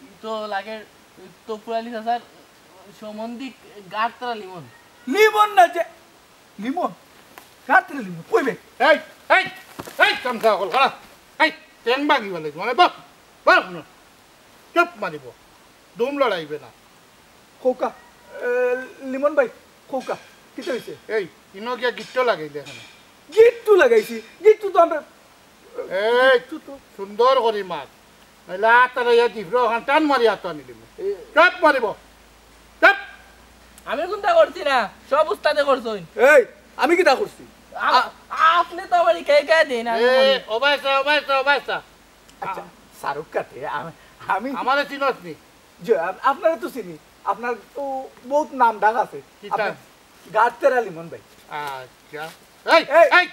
ই তো লাগে তপুরালি চাচার সম্বন্ধিক গারতেরা লিমন। লিমন না যে, লিমন? গারতেরা লিমন? কইবে? এই, এই, এই, চামচা অকল, খাড়া। এই, টেং ভাঙি ফালাই, মানে, বাপ, বাপ না। চুপ মারিব। দুম লড়াইবে না। কউক্কা, এ, লিমন ভাই, কউক্কা, কিতা অইছে? এই, ইনো গিয়া গিট্টু লাগাইলে এখানে। গিট্টু লাগাইছি? গিট্টু তো আমরা এই, গিট্টু তো সুন্দর করি মাত। নাইলে আত আর ইয়া জিভরা ওখান টান মারি আত আনি দিমু। এ- চুপ মারিব। চুপ। আমি কুনতা করছি না, সব উস্তাদে করছইন। এই, আমি কিতা করছি? আ-, আ- আপনে তো আমারে কে কে দেন, আমি এ, বলি। ওবায়সা, ওবায়সা, ওবায়সা। আচ্ছা, শাহরুখ কাটে, আমি, আমি আমারে চিনস নি? জি, আপ-, আপনারে তো চিনি। আপনার তো বউত নাম ডাক আছে। কিতা? আপনি গারতেরা লিমন ভাই। আচ্ছা। এই, এই, এই!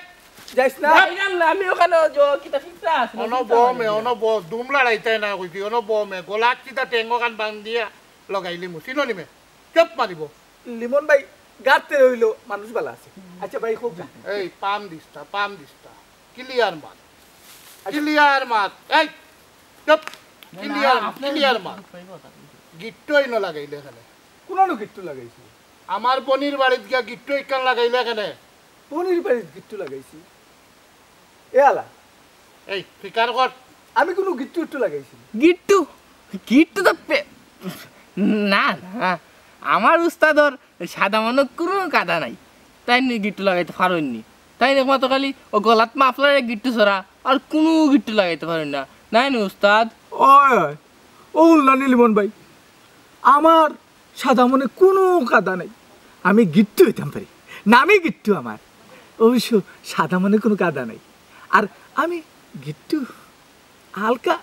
যাইস না। যাইরাম না, আমি ওখানে যে কিতা ফিকরা আছে, অনো বমে, অনো ব-, দুম লড়াইতে না কইছি, অনো বমে, গলাত কিতা টেঙ্গো কান বান্ধিয়া লগাইলিমু, চিনো নি মে? চুপ মারিব। লিমন ভাই, গাতে রইল, মানুষ ভালা আছে। আচ্ছা ভাই, হোক না। এই পাম দিস্তা, পাম দিস্তা, ক্লিয়ার মাত, আচ্ছা। ক্লিয়ার মাত। এই চুপ, না, না, ক্লিয়ার, আপনি ক্লিয়ার মাত। গিট্টু ইনো লাগাইলে কেনে? কোনানো গিট্টু লাগাইছি? আমার বনির বাড়িত গিয়া গিট্টু ইখান লাগাইলে কেনে? বনির বাড়িত গিট্টু লাগাইছি? এ আলা, এই ফিকার কর। আমি কোনো গিট্টু ইট্টু লাগাইছি না। গিট্টু? গিট্টু তো পে-, না, না, আমার উস্তাদর সাদা মনে কোনো কাদা নাই। তাইন গিট্টু লাগাইতে পারইন নি। তাইন একমাত্র খালি ও গলাত মাফলারে গিট্টু ছাড়া আর কোনো গিট্টু লাগাইতে পারইন না। নায় নি উস্তাদ? ওই, ওই, ও উল্লা নীলিমন ভাই, আমার সাদা মনে কোনো কাদা নাই। আমি গিট্টু হইতাম পারি, নামই গিট্টু আমার। অবশ্য সাদা মনে কোনো কাদা নাই। আর আমি গিট্টু হালকা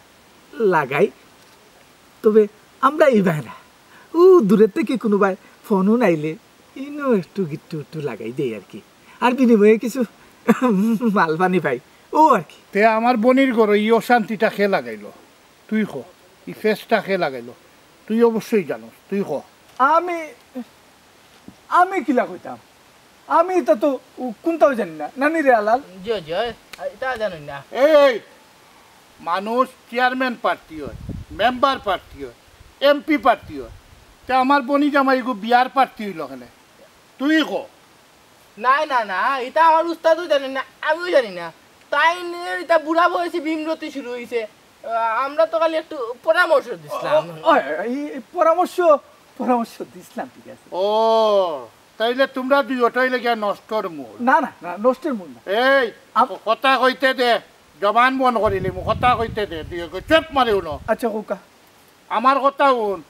লাগাই, তবে আমরা এই বায় না, ও দূরের থেকে কোনো বায় ফোনও নাইলে ইনো একটু গিট্টু একটু লাগাই দেই আর কি। আর বিনিময়ে কিছু মালপানি পাই, ও আর কি। তে আমার বনির ঘরো ই অশান্তিটা কে লাগাইলো? তুই ক। ই ফেসটা কে লাগাইলো? তুই অবশ্যই জানোস, তুই ক। আমি, আমি কিলা কইতাম? আমি ইতা তো উ-, কোনটাও জানি না। নানি রে আলাল? জি, জি, ইতা জানি না। এই, মানুষ চেয়ারম্যান প্রার্থী হয়, মেম্বার প্রার্থী হয়, এমপি প্রার্থী হয়, তে আমার বনি জামাই গো বিয়ার প্রার্থী হইল কেনে? তুই ক। না, না, না, ইতা আমার উস্তাদও জানি না, আমিও জানি না। তাইন ইতা বুড়া বয়সে ভীমরতি শুরু হইছে। আহ, আমরা তো খালি একটু পরামর্শ দিছিলাম। ও, ও, এই, এই পরামর্শ, পরামর্শ দিছিলাম, ঠিক আছে। ও, তাইলে তোমরা দুই ওটাই লেগে নষ্টর মূল। না, না, না, নষ্টের মূল না। এই, আম- ক-, কথা কইতে দে, জবান বন্ধ করিলিমু, কথা কইতে দে, দুই ওকে চুপ মারি উনো। আচ্ছা, কউক্কা। আমার কথা হুন,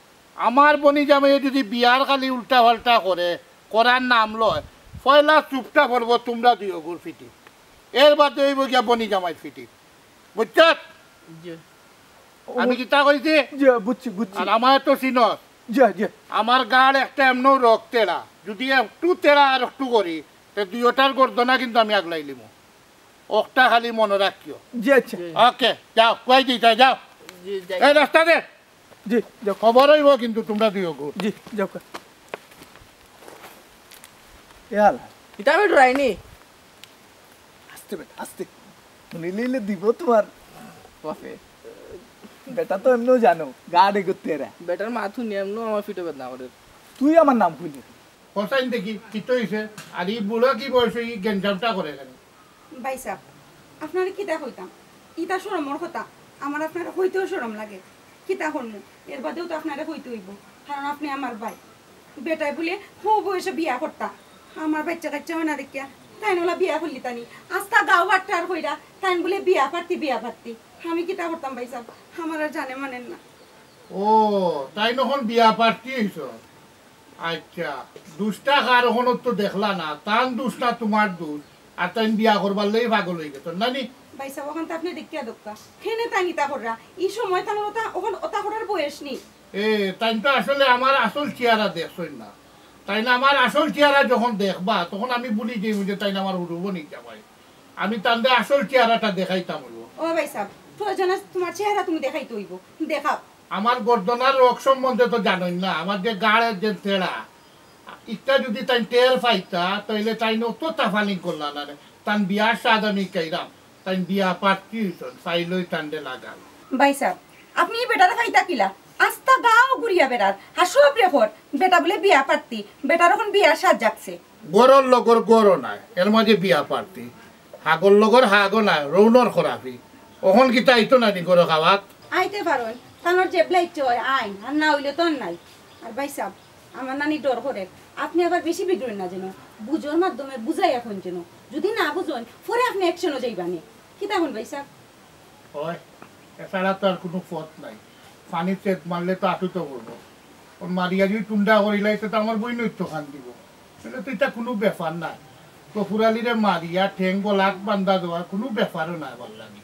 আমার বনি জামাইয়ে যদি বিয়ার খালি উল্টা পাল্টা করে, করার নাম লয়, পয়লা চুপটা পড়বো তোমরা দুই ওগুর ফিটি, এর বাদে হইব গিয়া বনি জামাইর ফিটি, বুঝছত? জি। আমি কিতা কইছি? জি, বুঝছি, বুঝছি। আর আমার তো চিনস। জি, জি। আমার গাড় একটা এমনও রক তেড়া, যদি একটু তেড়া আর একটু করি, তে দুইটার গর্দনা কিন্তু আমি আগলাই লিমু। ওকটা খালি মনে রাখিও। জি, আচ্ছা। ওকে, যাও, কই দিতা, যাও। জি, যাই। এই রাস্তা দে। জি, যাও। খবর হইব কিন্তু তোমরা দুই ওগু। জি, যাও। এ আলা। ইটা আমি ডরাইনি। আস্তে বেটা, আস্তে। নিলে ইলে দিব তোমার বাপে। বেটা তো এমনও জানো, গাড়ে করতে এরা। বেটার মাথু নিয়ে এমনও আমার ফিটে বেদনা করে। তুই আমার নাম কইলি। হোসাইন দেখি, কিতা হইছে? আর ই বুড়া কি বয়সে ই গেঞ্জামটা করে কেনে? ভাই সাব, আপনারে কিতা কইতাম? ইতা শরমর কথা, আমার আপনারে কইতেও শরম লাগে। কিতা করমু? এর বাদেও তো আপনারে কইতে অইবো, কারণ আপনে আমার ভাই। বেটায় বুলে হউ বয়সে বিয়া করতা, আমার বাইচ্চা কাইচ্চা অয় না দেখিয়া তাইন অলা বিয়া করলিতা নি। আস্তা গাউ আট্টার কইরা তাইন বুলে বিয়া প্রার্থী, বিয়া প্রার্থী। আমি কিতা করতাম ভাই সাব, আমার আর জানে মানের না। ও, তাইন অখন বিয়া প্রার্থী অইছইন? আচ্ছা, দুষটা কার অখনো তো দেখলা না, তান দুষ না তুমার দুষ, আর তাইন বিয়া করবার লাগি পাগল অইগেছইন, না নি? ভাই সাব, অখান তো আপনে দেখিয়া দেউক্কা। কেনে তাইন ইতা কররা? ই সময় তান অতা, অখন অতা করার বয়স নি। এ, তাইন তো আসলে আমার আসল চেহারা দেখছইন না। তাইন আমার আসল চেহারা যখন দেখবা, তখন আমি ভুলি যাইমু যে তাইন আমার হুরু বইন জামাই। আমি তানরে আসল চেহারাটা দেখাইতাম অইবো। ও ভাই সাব, প্রয়োজনে তুমার চেহারা তুমি দেখাইতে অইবো। দেখাও। আমার গর্দনার রোগ সম্বন্ধে তো জানইন না, আমার যে গাড়ের যে তেড়া, ইটা যদি তাইন টের পাইতা, তাইলে তাইন অত তাফালিং করলা না রে। তান বিয়ার সাদ আমি খাইরাম, তাইন বিয়া প্রার্থী অইছইন, পাইলেউ তানরে লাগাল। ভাই সাব, আপনে ই বেটারে পাইতা কিলা? আস্তা গাউ ঘুরিয়া বেড়ার, আর সব রেকর্ড, বেটা বুলে বিয়া প্রার্থী, বেটার অখন বিয়ার সাদ জাগছে। গরর লগর গরও নায়, এর মাঝে বিয়া প্রার্থী। হাগর লগর হাগও নায়, রৌনর খরাফি। অখন কিতা আইতো না নি গরো খাওয়াত? আইতে পারইন, তানর যেবলা ইচ্ছা অয় আইন, আর না অইলে তো আর নাই। আর ভাই সাব, আমার নানি ডর করের, আপনে আবার বেশি বিগড়ইন না যেন, বুঝর মাধ্যমে বুঝাইয়া কইন যেন। যদি না বুঝইন, পরে আপনে অ্যাকশনো যাইবা নে। কিতা কইন ভাই সাব? অয়, এছাড়া তো আর কুনু পথ নাই। পানিত ছেদ মারলে তো আটুত পড়বো। অউ মারিয়া যদি টুন্ডা করিলাই, তে তো আমার বইনউ তো কান্দিবো। তাইলে তো ইটা কুনু ব্যাপার নায়। গফুর আলীরে মারিয়া ঠেং গলাত বান্ধা দেওয়া কুনু ব্যাপারও নায়, ভালা লাগে।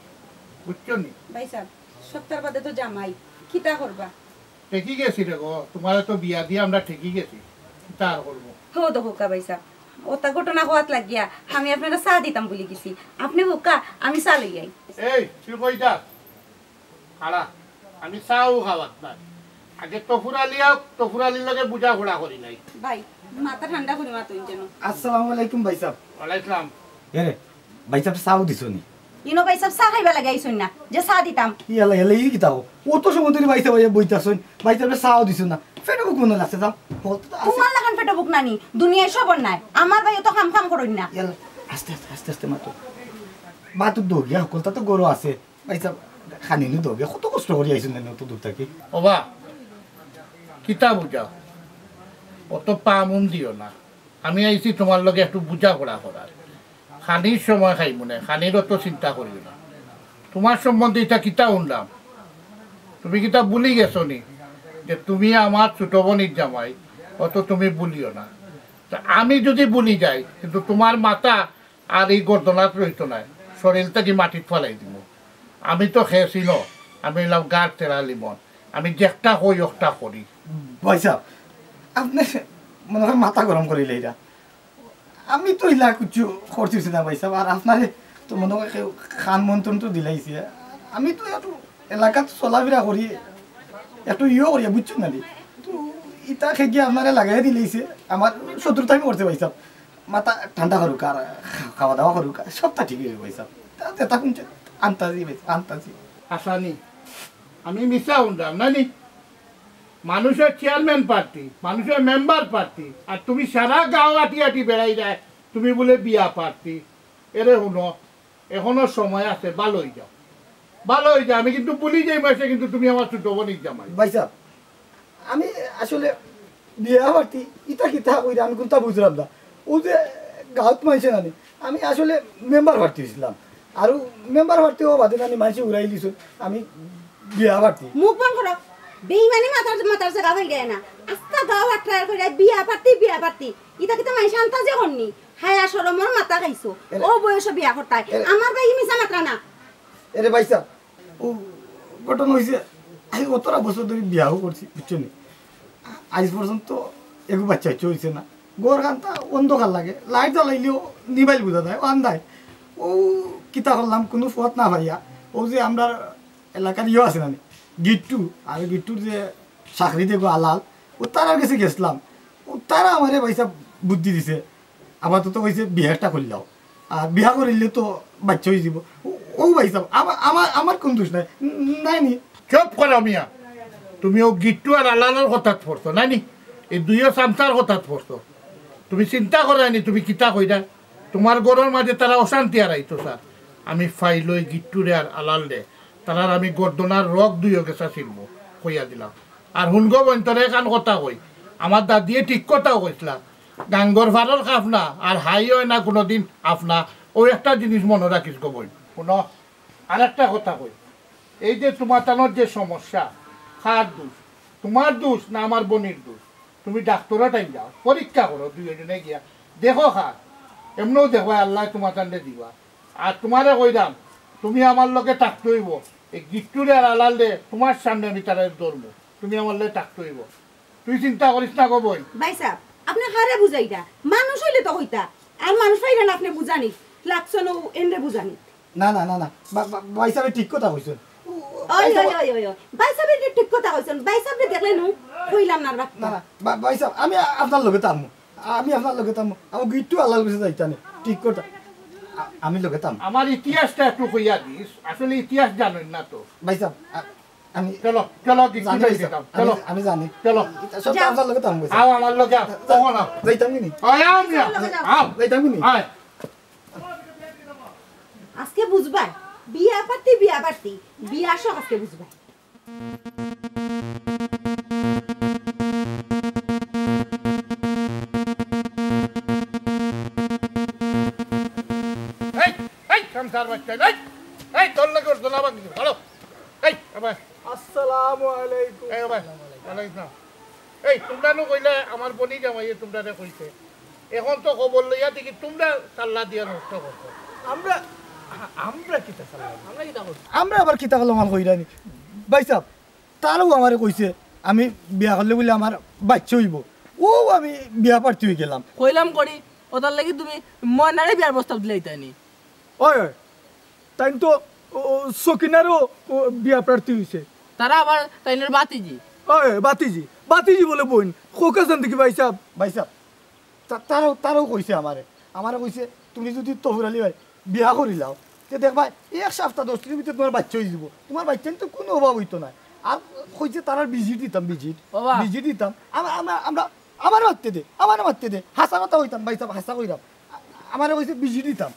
বুঝছো নি? ভাই সাব, সপ্তাহর বাদে তো জামাই, কিতা করবা? ঠেকি গেছি রে গো, তুমারে তো বিয়া দিয়া আমরা ঠেকি গেছি, কিতা আর করমু? হো দেখউক্কা ভাই সাব, অতা ঘটনা কওয়াত লাগিয়া আমি আপনারে চা দিতাম ভুলি গেছি, আপনে বউক্কা, আমি চা লই আই। এই, তুই কই যাস? খাড়া, আমি চাও খাওয়াত নায়। আগে তফুর আলী আউক, তফুর আলীর লগে বুঝা ঘোড়া করি নাই। ভাই, মাথা ঠান্ডা করি মাতইন যেন। আসসালামু আলাইকুম ভাইসাব। ওয়ালাইকুম সালাম। এরে, ভাইসাব চাও দিছো নি? ইনো ভাইসাব চা খাইবা লাগি আইছইন না, যে চা দিতাম। ইয়ালা, ইয়ালা, ই কিতা কও? অত সময় ধরি ভাইসাব আইয়া বইতাছইন, ভাইসাবে চাও দিছো না। পেটো ভুক মনো লাগছে, যাও। হল তো আছে। তুমার লাখান পেটো ভুক নানি, দুনিয়ার সবর নাই। আমার ভাই অত কাম কাম করইন না। ইয়ালা, আস্তে আস্তে, আস্তে আস্তে মাতো। বাতুর দৌড়িয়া হকলতা তো গরু আছে। ভাইসাব, খানি নি দৌড়িয়া, কত কষ্ট করি আইছইন না অত দূর থাকি। ওবা, কিতা বুঝাও? অত পামুন দিও না। আমি আইছি তুমার লগে একটু বুঝা পড়া করার। খানির সময় খাইমুনে, খানির অত চিন্তা করিও না। তুমার সম্বন্ধে ইতা কিতা হুনলাম? তুমি কিতা ভুলি গেছো নি যে তুমি আমার ছোট বইনর জামাই? অত তুমি ভুলিও না। তা আমি যুদি ভুলি যাই, কিন্তু তুমার মাথা আর ই গর্দনাত রইতো নায়, শরীল থাকি মাটিত ফালাই দিমু। আমি তো খেয়েছি ন, আমি অইলাম গার তেরা লিমন, আমি যেকটা কই অকটা করি। ভাইসাব, আপনে মনে অয় মাথা গরম করিলাইরা। আমি তো ইলা কিচ্ছু করতেছি না ভাইসাব, আর আপনারে তো মনে অয় কেউ কান মন্ত্র তো দিলাইছে। আমি তো একটু এলাকাত চলাফেরা করি, একটু ইয়ে করি, বুঝছইন না নি? তো ইতা খেগিয়ে আপনারে লাগাই দিলাইছে, আমার শত্রুতামি করছে ভাইসাব। মাথা ঠান্ডা করুক আর খাওয়া দাওয়া করুক, সবটা ঠিক অইবো ভাইসাব। তা যেতা হুনছে আন্তাজি ভাইসাব, আন্তাজি। আসানি, আমি মিছা হুনলাম না নি? মানুষর চেয়ারম্যান প্রার্থী, মানুষর মেম্বার প্রার্থী, আর তুমি সারা গাঁও আটি আটি বেড়াইরায়, তুমি বুলে বিয়া প্রার্থী। এরে হুনো, এখনো সময় আছে, ভালা অই যাও, ভালা অই যাও। আমি কিন্তু ভুলি যাইমু, কিন্তু তুমি আমার ছোট বইনর জামাই। ভাইসাব, আমি আসলে বিয়া প্রার্থী, ইতা কিতা কইরা আমি কুনতা বুঝলাম না। অউ যে গাঁওত মানষে নানি, আমি আসলে মেম্বার প্রার্থী অইছিলাম। আর মেম্বার প্রার্থী অওয়া বাদে নানি মানষে উড়াইলিছইন, আমি বিয়া প্রার্থী। মুখ বন্ধ করো। বেইমানি মাতার, মাতার জাগা পাইরায় না। আস্তা গাঁও আটরায় কইরায় বিয়া প্রার্থী, বিয়া প্রার্থী। ইতা কিতা মানষে আন্তাজি করইন নি? হায়া শরমর মাথা খাইছো। এরে- অউ বয়সো বিয়া করতায়। এরে- আমার ভাই মিছা মাতরা না। এরে ভাইসাব, অউ ঘটনা অইছে, আমি অতরা বছর ধরি বিয়াও করছি, বুঝছো নি? আইজ পর্যন্ত এগু বাইচ্চা-কাইচ্চা অইছে না। ঘরখানতা অন্ধকার লাগে, লাইট জ্বালাইলেও নিবাইল বুঝা যায়, অউ আন্দাইর। অউ কিতা করলাম, কুনু পথ না পাইয়া, অউ যে আমরার এলাকার ইয়ে আছে না নি, গিট্টু, আর গিট্টুর যে চাকরি দেগো আলাল, অউ তারার গেছে গেছলাম। অউ তারা আমারে ভাইসাব বুদ্ধি দিছে, আপাতত কইছে বিয়া একটা করিলাও, আর বিয়া করিলে তো বাইচ্চা অইযিবো। অউ, অউ ভাইসাব, আমা-, আমার, আমার কুনু দুষ নাই, নাই নি। চুপ করো মিয়া, তুমি অউ গিট্টু আর আলালর কথাত পড়ছো না নি? ই দুইও চামচার কথাত পড়ছো। তুমি চিন্তা কররায় নি, তুমি কিতা কইরায়? তুমার ঘরর মাঝে তারা অশান্তি আরাইতো চার। আমি ফাইলই গিট্টুরে আর আলালরে, তারার আমি গর্দনার রগ দুইও গেছা ছিলমু, কইয়া দিলাম। আর হুন গো বইন, তোরে এখান কথা কই, আমার দাদিয়ে ঠিক কথাউ কইছলা, গাঙ্গর ফারর খাফনা আর হাই অয় না কুনুদিন আফনা। অউ একটা জিনিস মনো রাখিস গো বইন। হুনো, আরেকটা কথা কই, এই যে তুমার তানর যে সমস্যা, কার দুষ? তুমার দুষ না আমার বইনর দুষ? তুমি ডাক্তরর টাইম যাও, পরীক্ষা করো দুইওজনে গিয়া, দেখো কার। এমনেউ দেখবায় আল্লায় তুমার তানরে দিবা। আর তুমারে কইরাম, তুমি আমার লগে থাকতে অইবো। এই গিট্টুরে আর আলালরে তুমার সামনে আমি তারারে ধরমু, তুমি আমার লগে থাকতে অইবো। তুই চিন্তা করিস না গো বইন। ভাইসাব, আপনে কারে বুঝাইরা? মানুষ অইলে তো কইতা, আর মানুষ পাইরা না আপনে বুঝানি, লাগছে না এনরে বুঝানি। না, না, না, না। বা-, বা-, ভাইসাবে ঠিক কথা কইছইন। ও, ওই, ভাইসাব, ওই, ওই, ওই, ওই। ভাইসাবে যে ঠিক কথা কইছইন, ভাইসাবরে দেখলে নু কইলাম না, না, না, বা-, ভাইসাব, আমি আ-, আপনার লগে থাকমু। আমি আপনার লগে থাকমু। আমি গিট্টু আলাল গেছে যাইতাম। ঠিক কথা। আ-, আমি লগে থাকমু। আমার ইতিহাসটা একটু কইয়া দিস। আসলে ইতিহাস জানইন না তো। ভাইসাব, আ-, আমি চলো, চলো, গিট্টু জানি লগে ভাইসাব। যাইতাম। আমি, চলো। আমি জানি। চলো। এটা সব যাও। আপনার লগে থাকমু ভাইসাব। আও, আমার লগে আও। কখন আও? যাইতাম কি নি? আয়, আও, মিয়া। চলো, যাও। আও। যাইতাম কি নি? আয়। আজকে বুঝবায়, বিয়া পাতি, বিয়া পাতি, বিয়া সব আজকে বুঝবায়। এই, এই, খামসার বাচ্চা, এই, এই, তোর লগে ওর দোলা বান্ধি, ভালো। এই, আবার। আসসালামু আলাইকুম। এই, আবার। ওয়ালাইকুম আসসালাম। এই, তুমরা নু কইলা আমার বইনর জামাইয়ে তুমরারে কইছে। এখন তো খবর লইয়া দেখি তুমরা সাল্লা দিয়া নষ্ট করছো। আমরা, আমরা কিতা সাল্লা? আমরা কিতা করছি? আমরা আবার কিতা করলাম আর কইরানি? ভাইসাব, তারাউ আমারে কইছে, আমি বিয়া করলে বুলে আমার বাইচ্চা অইবো। অউ আমি বিয়া প্রার্থী অইগেলাম। কইলাম করি, অতার লাগি তুমি ময়নারে বিয়ার প্রস্তাব দিলাইতায়নি। ওই, ওই, তাইন তো, ও, ও, সকিনারও, ও, বিয়া প্রার্থী অইছে। তারা আবার তাইনর বাতিজি। ওই বাতিজি, বাতিজি বলে বইন, খোকা চান দেখি ভাই সাহেব। ভাই সাহেব, তা- তারাও তারাও কইছে আমারে, আমারে কইছে, "তুমি যদি তফুর আলী ভাই বিয়া করিলাও, তে দেখবা এক সপ্তাহ দশ দিনর ভিতরে তুমার বাইচ্চা অইযিবো, তুমার বাইচ্চাইন্তর কুনু অভাব অইতো নায়।" আর কইছে তারার ভিজিট দিতাম, ভিজিট, অবা। ভিজিট দিতাম। আমা- আমা- আমরা আমারে মাততে দে, আমারে মাততে দে, হাছা কথা কইতাম ভাই সাহেব, হাছা কইরাম। আ- আমারে কইছে ভিজিট দিতাম,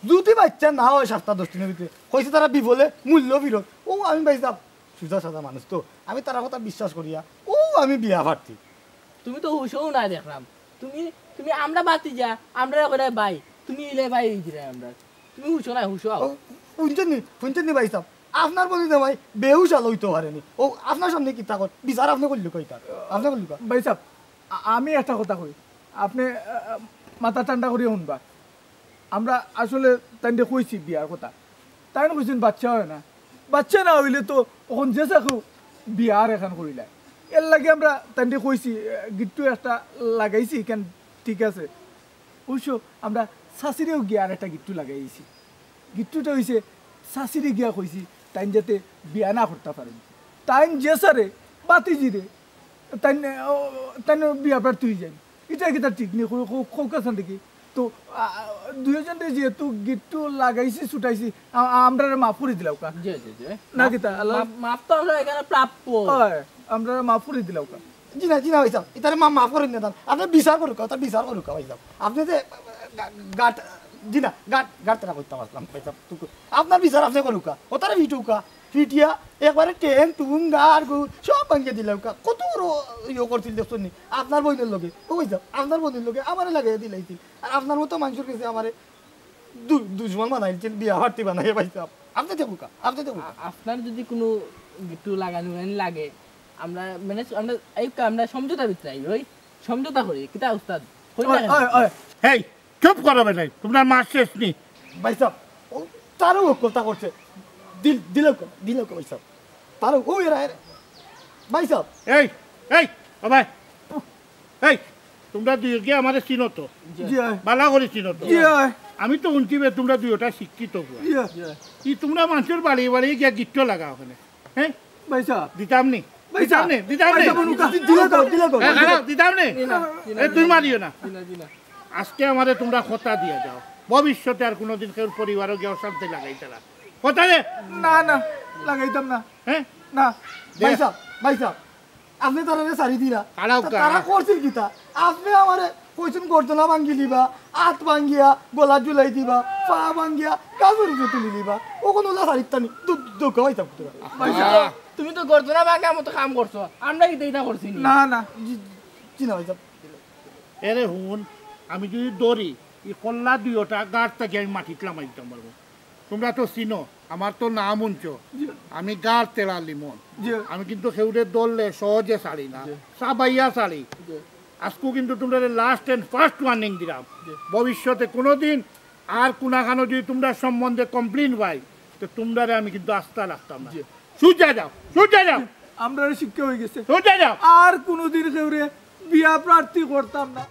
যদি বাইচ্চা না অয় সপ্তাহ দশ দিনর ভিতরে, কইছে তারা বিফলে মূল্য ফিরত। ও আমি ভাই সাহেব সুজা সাদা মানুষ তো, আমি তারার কথা বিশ্বাস করিয়া ও আমি বিয়া পারছি। তুমি তো হুশও নাই দেখরাম। তুমি তুমি আমরা বাতিজা, আমরা কইরায় ভাই, তুমি ইলে ভাই অই দিরায় আমরা। তুমি হুশো নাই, হুশো আও। ও, হুনছইন নি, হুনছইন নি ভাই সাহেব, আপনার বইন নি ভাই বেহুশ আলো অইতো পারে নি। ও আপনার সামনে কিতা কর, বিচার আপনে করলে কইতা, আপনে করলে কইতা। ভাই সাহেব, আ- আমি একটা কথা কই, আপনে আ, মাথা ঠান্ডা করিয়া হুনবা। আমরা আসলে তাইনরে কইছি বিয়ার কথা, তাইন কইছইন বাইচ্চা অয় না, বাইচ্চা না অইলে তো অখন যে চাকু বিয়া আর এখান করিলায়। এরলাগি আমরা তাইনরে কইছি, আ, গিট্টু একটা লাগাইছি, ইখান ঠিক আছে। অবশ্য আমরা চাচিরেও গিয়া আর একটা গিট্টু লাগাইছি। গিট্টুটা অইছে চাচিরে গিয়া কইছি, তাইন যাতে বিয়া না করতা পারইন। তাইন যে চারে বাতিজিরে, তাইন, ও, তাইন বিয়া প্রার্থী অইযাইন। ইটা কিতা ঠিক নি? খো- খো- খোকা চান দেখি। তো, আ, দুইওজনরে যেহেতু গিট্টু লাগাইছি, ছুটাইছি, আ- আ- আমরারে মাফ করি দিলাউক্কা। জি, জি, জি। না মাফ- কিতা, আল্লাহ? মাফ- মাফ তো আমরা এখানে প্রাপ্য। অয়, আমরারে মাফ করি দিলাউক্কা। জি না, জি না, ভাই সাহেব, ইতারে মা-, মাফ করি দিন না। আপনে বিচার করুক্কা, তার বিচার করুক্কা, ভাই সাহেব। আপনে যে গা- গাট, জি না, গাট, গাট তারা করতাম আসলাম, ভাই সাহেব। আপনার বিচার আপনে করুক্কা, ও তারে ফিটুক্কা, ফিটিয়া একবারে টেন, টুন, গার, গুর সব ভাঙ্গিয়া দিলাউক্কা। কত বড় ইয়ে করছিল দেখছইন নি? আপনার বইনর লগে, ও ভাই সাহেব, আপনার বইনর লগে আমারে লাগাইয়া দিলাইছিল। আর আপনার মতো মানষর গেছে আমারে দু- দুশমন বানাইছিল, বিয়া প্রার্থী বানাইয়া, ভাই সাহেব। আপনে দেখুক্কা, আপনে দেখুক্কা। আ- আপনার যদি কুনু গিট্টু লাগানো লাগে, আমরা ম্যানেজ, আমরা এই কা-, আমরা সমঝোতা ভিতরে আই, ওই সমঝোতা করি, কিতা উস্তাদ? কই ওই, দেখেন? ওই, ওই। হেই, চুপ করো বেটাই, তুমরার মাত শেষ নি। ভাই সাহেব, ও তারও হক কথা করছে। দিল, দিলাউক্কা, দিলাউক্কা ভাই সাহেব। তারও, ও এরা, এরা। ভাই সাহেব। এই, এই, ও ভাই। এই, তুমরা দুইওগিয়ে আমারে চিনো তো? জি অয়। বালা করি চিনো তো? জি অয়। আমি তো হুনছি বে তুমরা দুইওটা শিক্ষিত পুয়া। জি অয়। ই তুমরা মানষর বাড়ি বাড়ি গিয়া গিট্টু লাগাও অখানে। হ্যাঁ? ভাই সাহেব। দিতাম নি? ভাই দিতাম সাহেব। নি? দিতাম ভাই নি? সাহেব, অনুকা-, দিলে তো, দিলে তো। এ, খারাপ, দিতাম নি? জি না, জি না। এ, তুই মারিও না। জি না, জি না। আজকে আমারে তুমরা কথা দিয়া যাও, ভবিষ্যতে আর কুনুদিন কেউর পরিবারো গিয়া অশান্তি লাগাইতারা। কথা দে। না, না, লাগাইতাম না। হ্যাঁ? না। দে। ভাই সাহেব, ভাই সাহেব, আপনে তারারে ছাড়ি দিরা। খাড়াও তা-, কা। তারা করছিল কিতা? আপনে আমারে কইছইন গর্দনা ভাঙ্গি লিবা, আত ভাঙ্গিয়া গলা ঝুলাই দিবা, পা ভাঙ্গিয়া গাছর উপরে তুলি লিবা। অখন অলা ছাড়িতা নি? দু-, দুঃখ পাইতাম কুতুরা। ভাই সাহেব, তুমি তো গর্দনা ভাঙ্গার মতো কাম করছো, আমরা কিতা ইতা করছি নি? না, না। জি, জি না ভাই সাহেব। এরে হুন, আমি যদি ধরি, ই কল্লা দুইওটা গার থাকি আমি মাটিত লামাই দিতাম পারবো। তুমরা তো চিনো, আমার তো নাম হুনছো, জি। আমি গার তেড়া লিমন। জি। আমি কিন্তু কেউরে ধরলে সহজে ছাড়ি না, জি। চাবাইয়া ছাড়ি। জি। আজকু কিন্তু তুমরারে last and first warning দিরাম, জি। ভবিষ্যতে কুনুদিন আর কুনাখানো যদি তুমরার সম্বন্ধে complain পাই, তো তুমরারে আমি কিন্তু আস্তা রাখতাম না। জি। সুজা যাও, সুজা যাও। আমরারে শিক্ষা অই গেছে। সুজা যাও। আর কুনুদিন কেউরে বিয়া প্রার্থী করতাম না।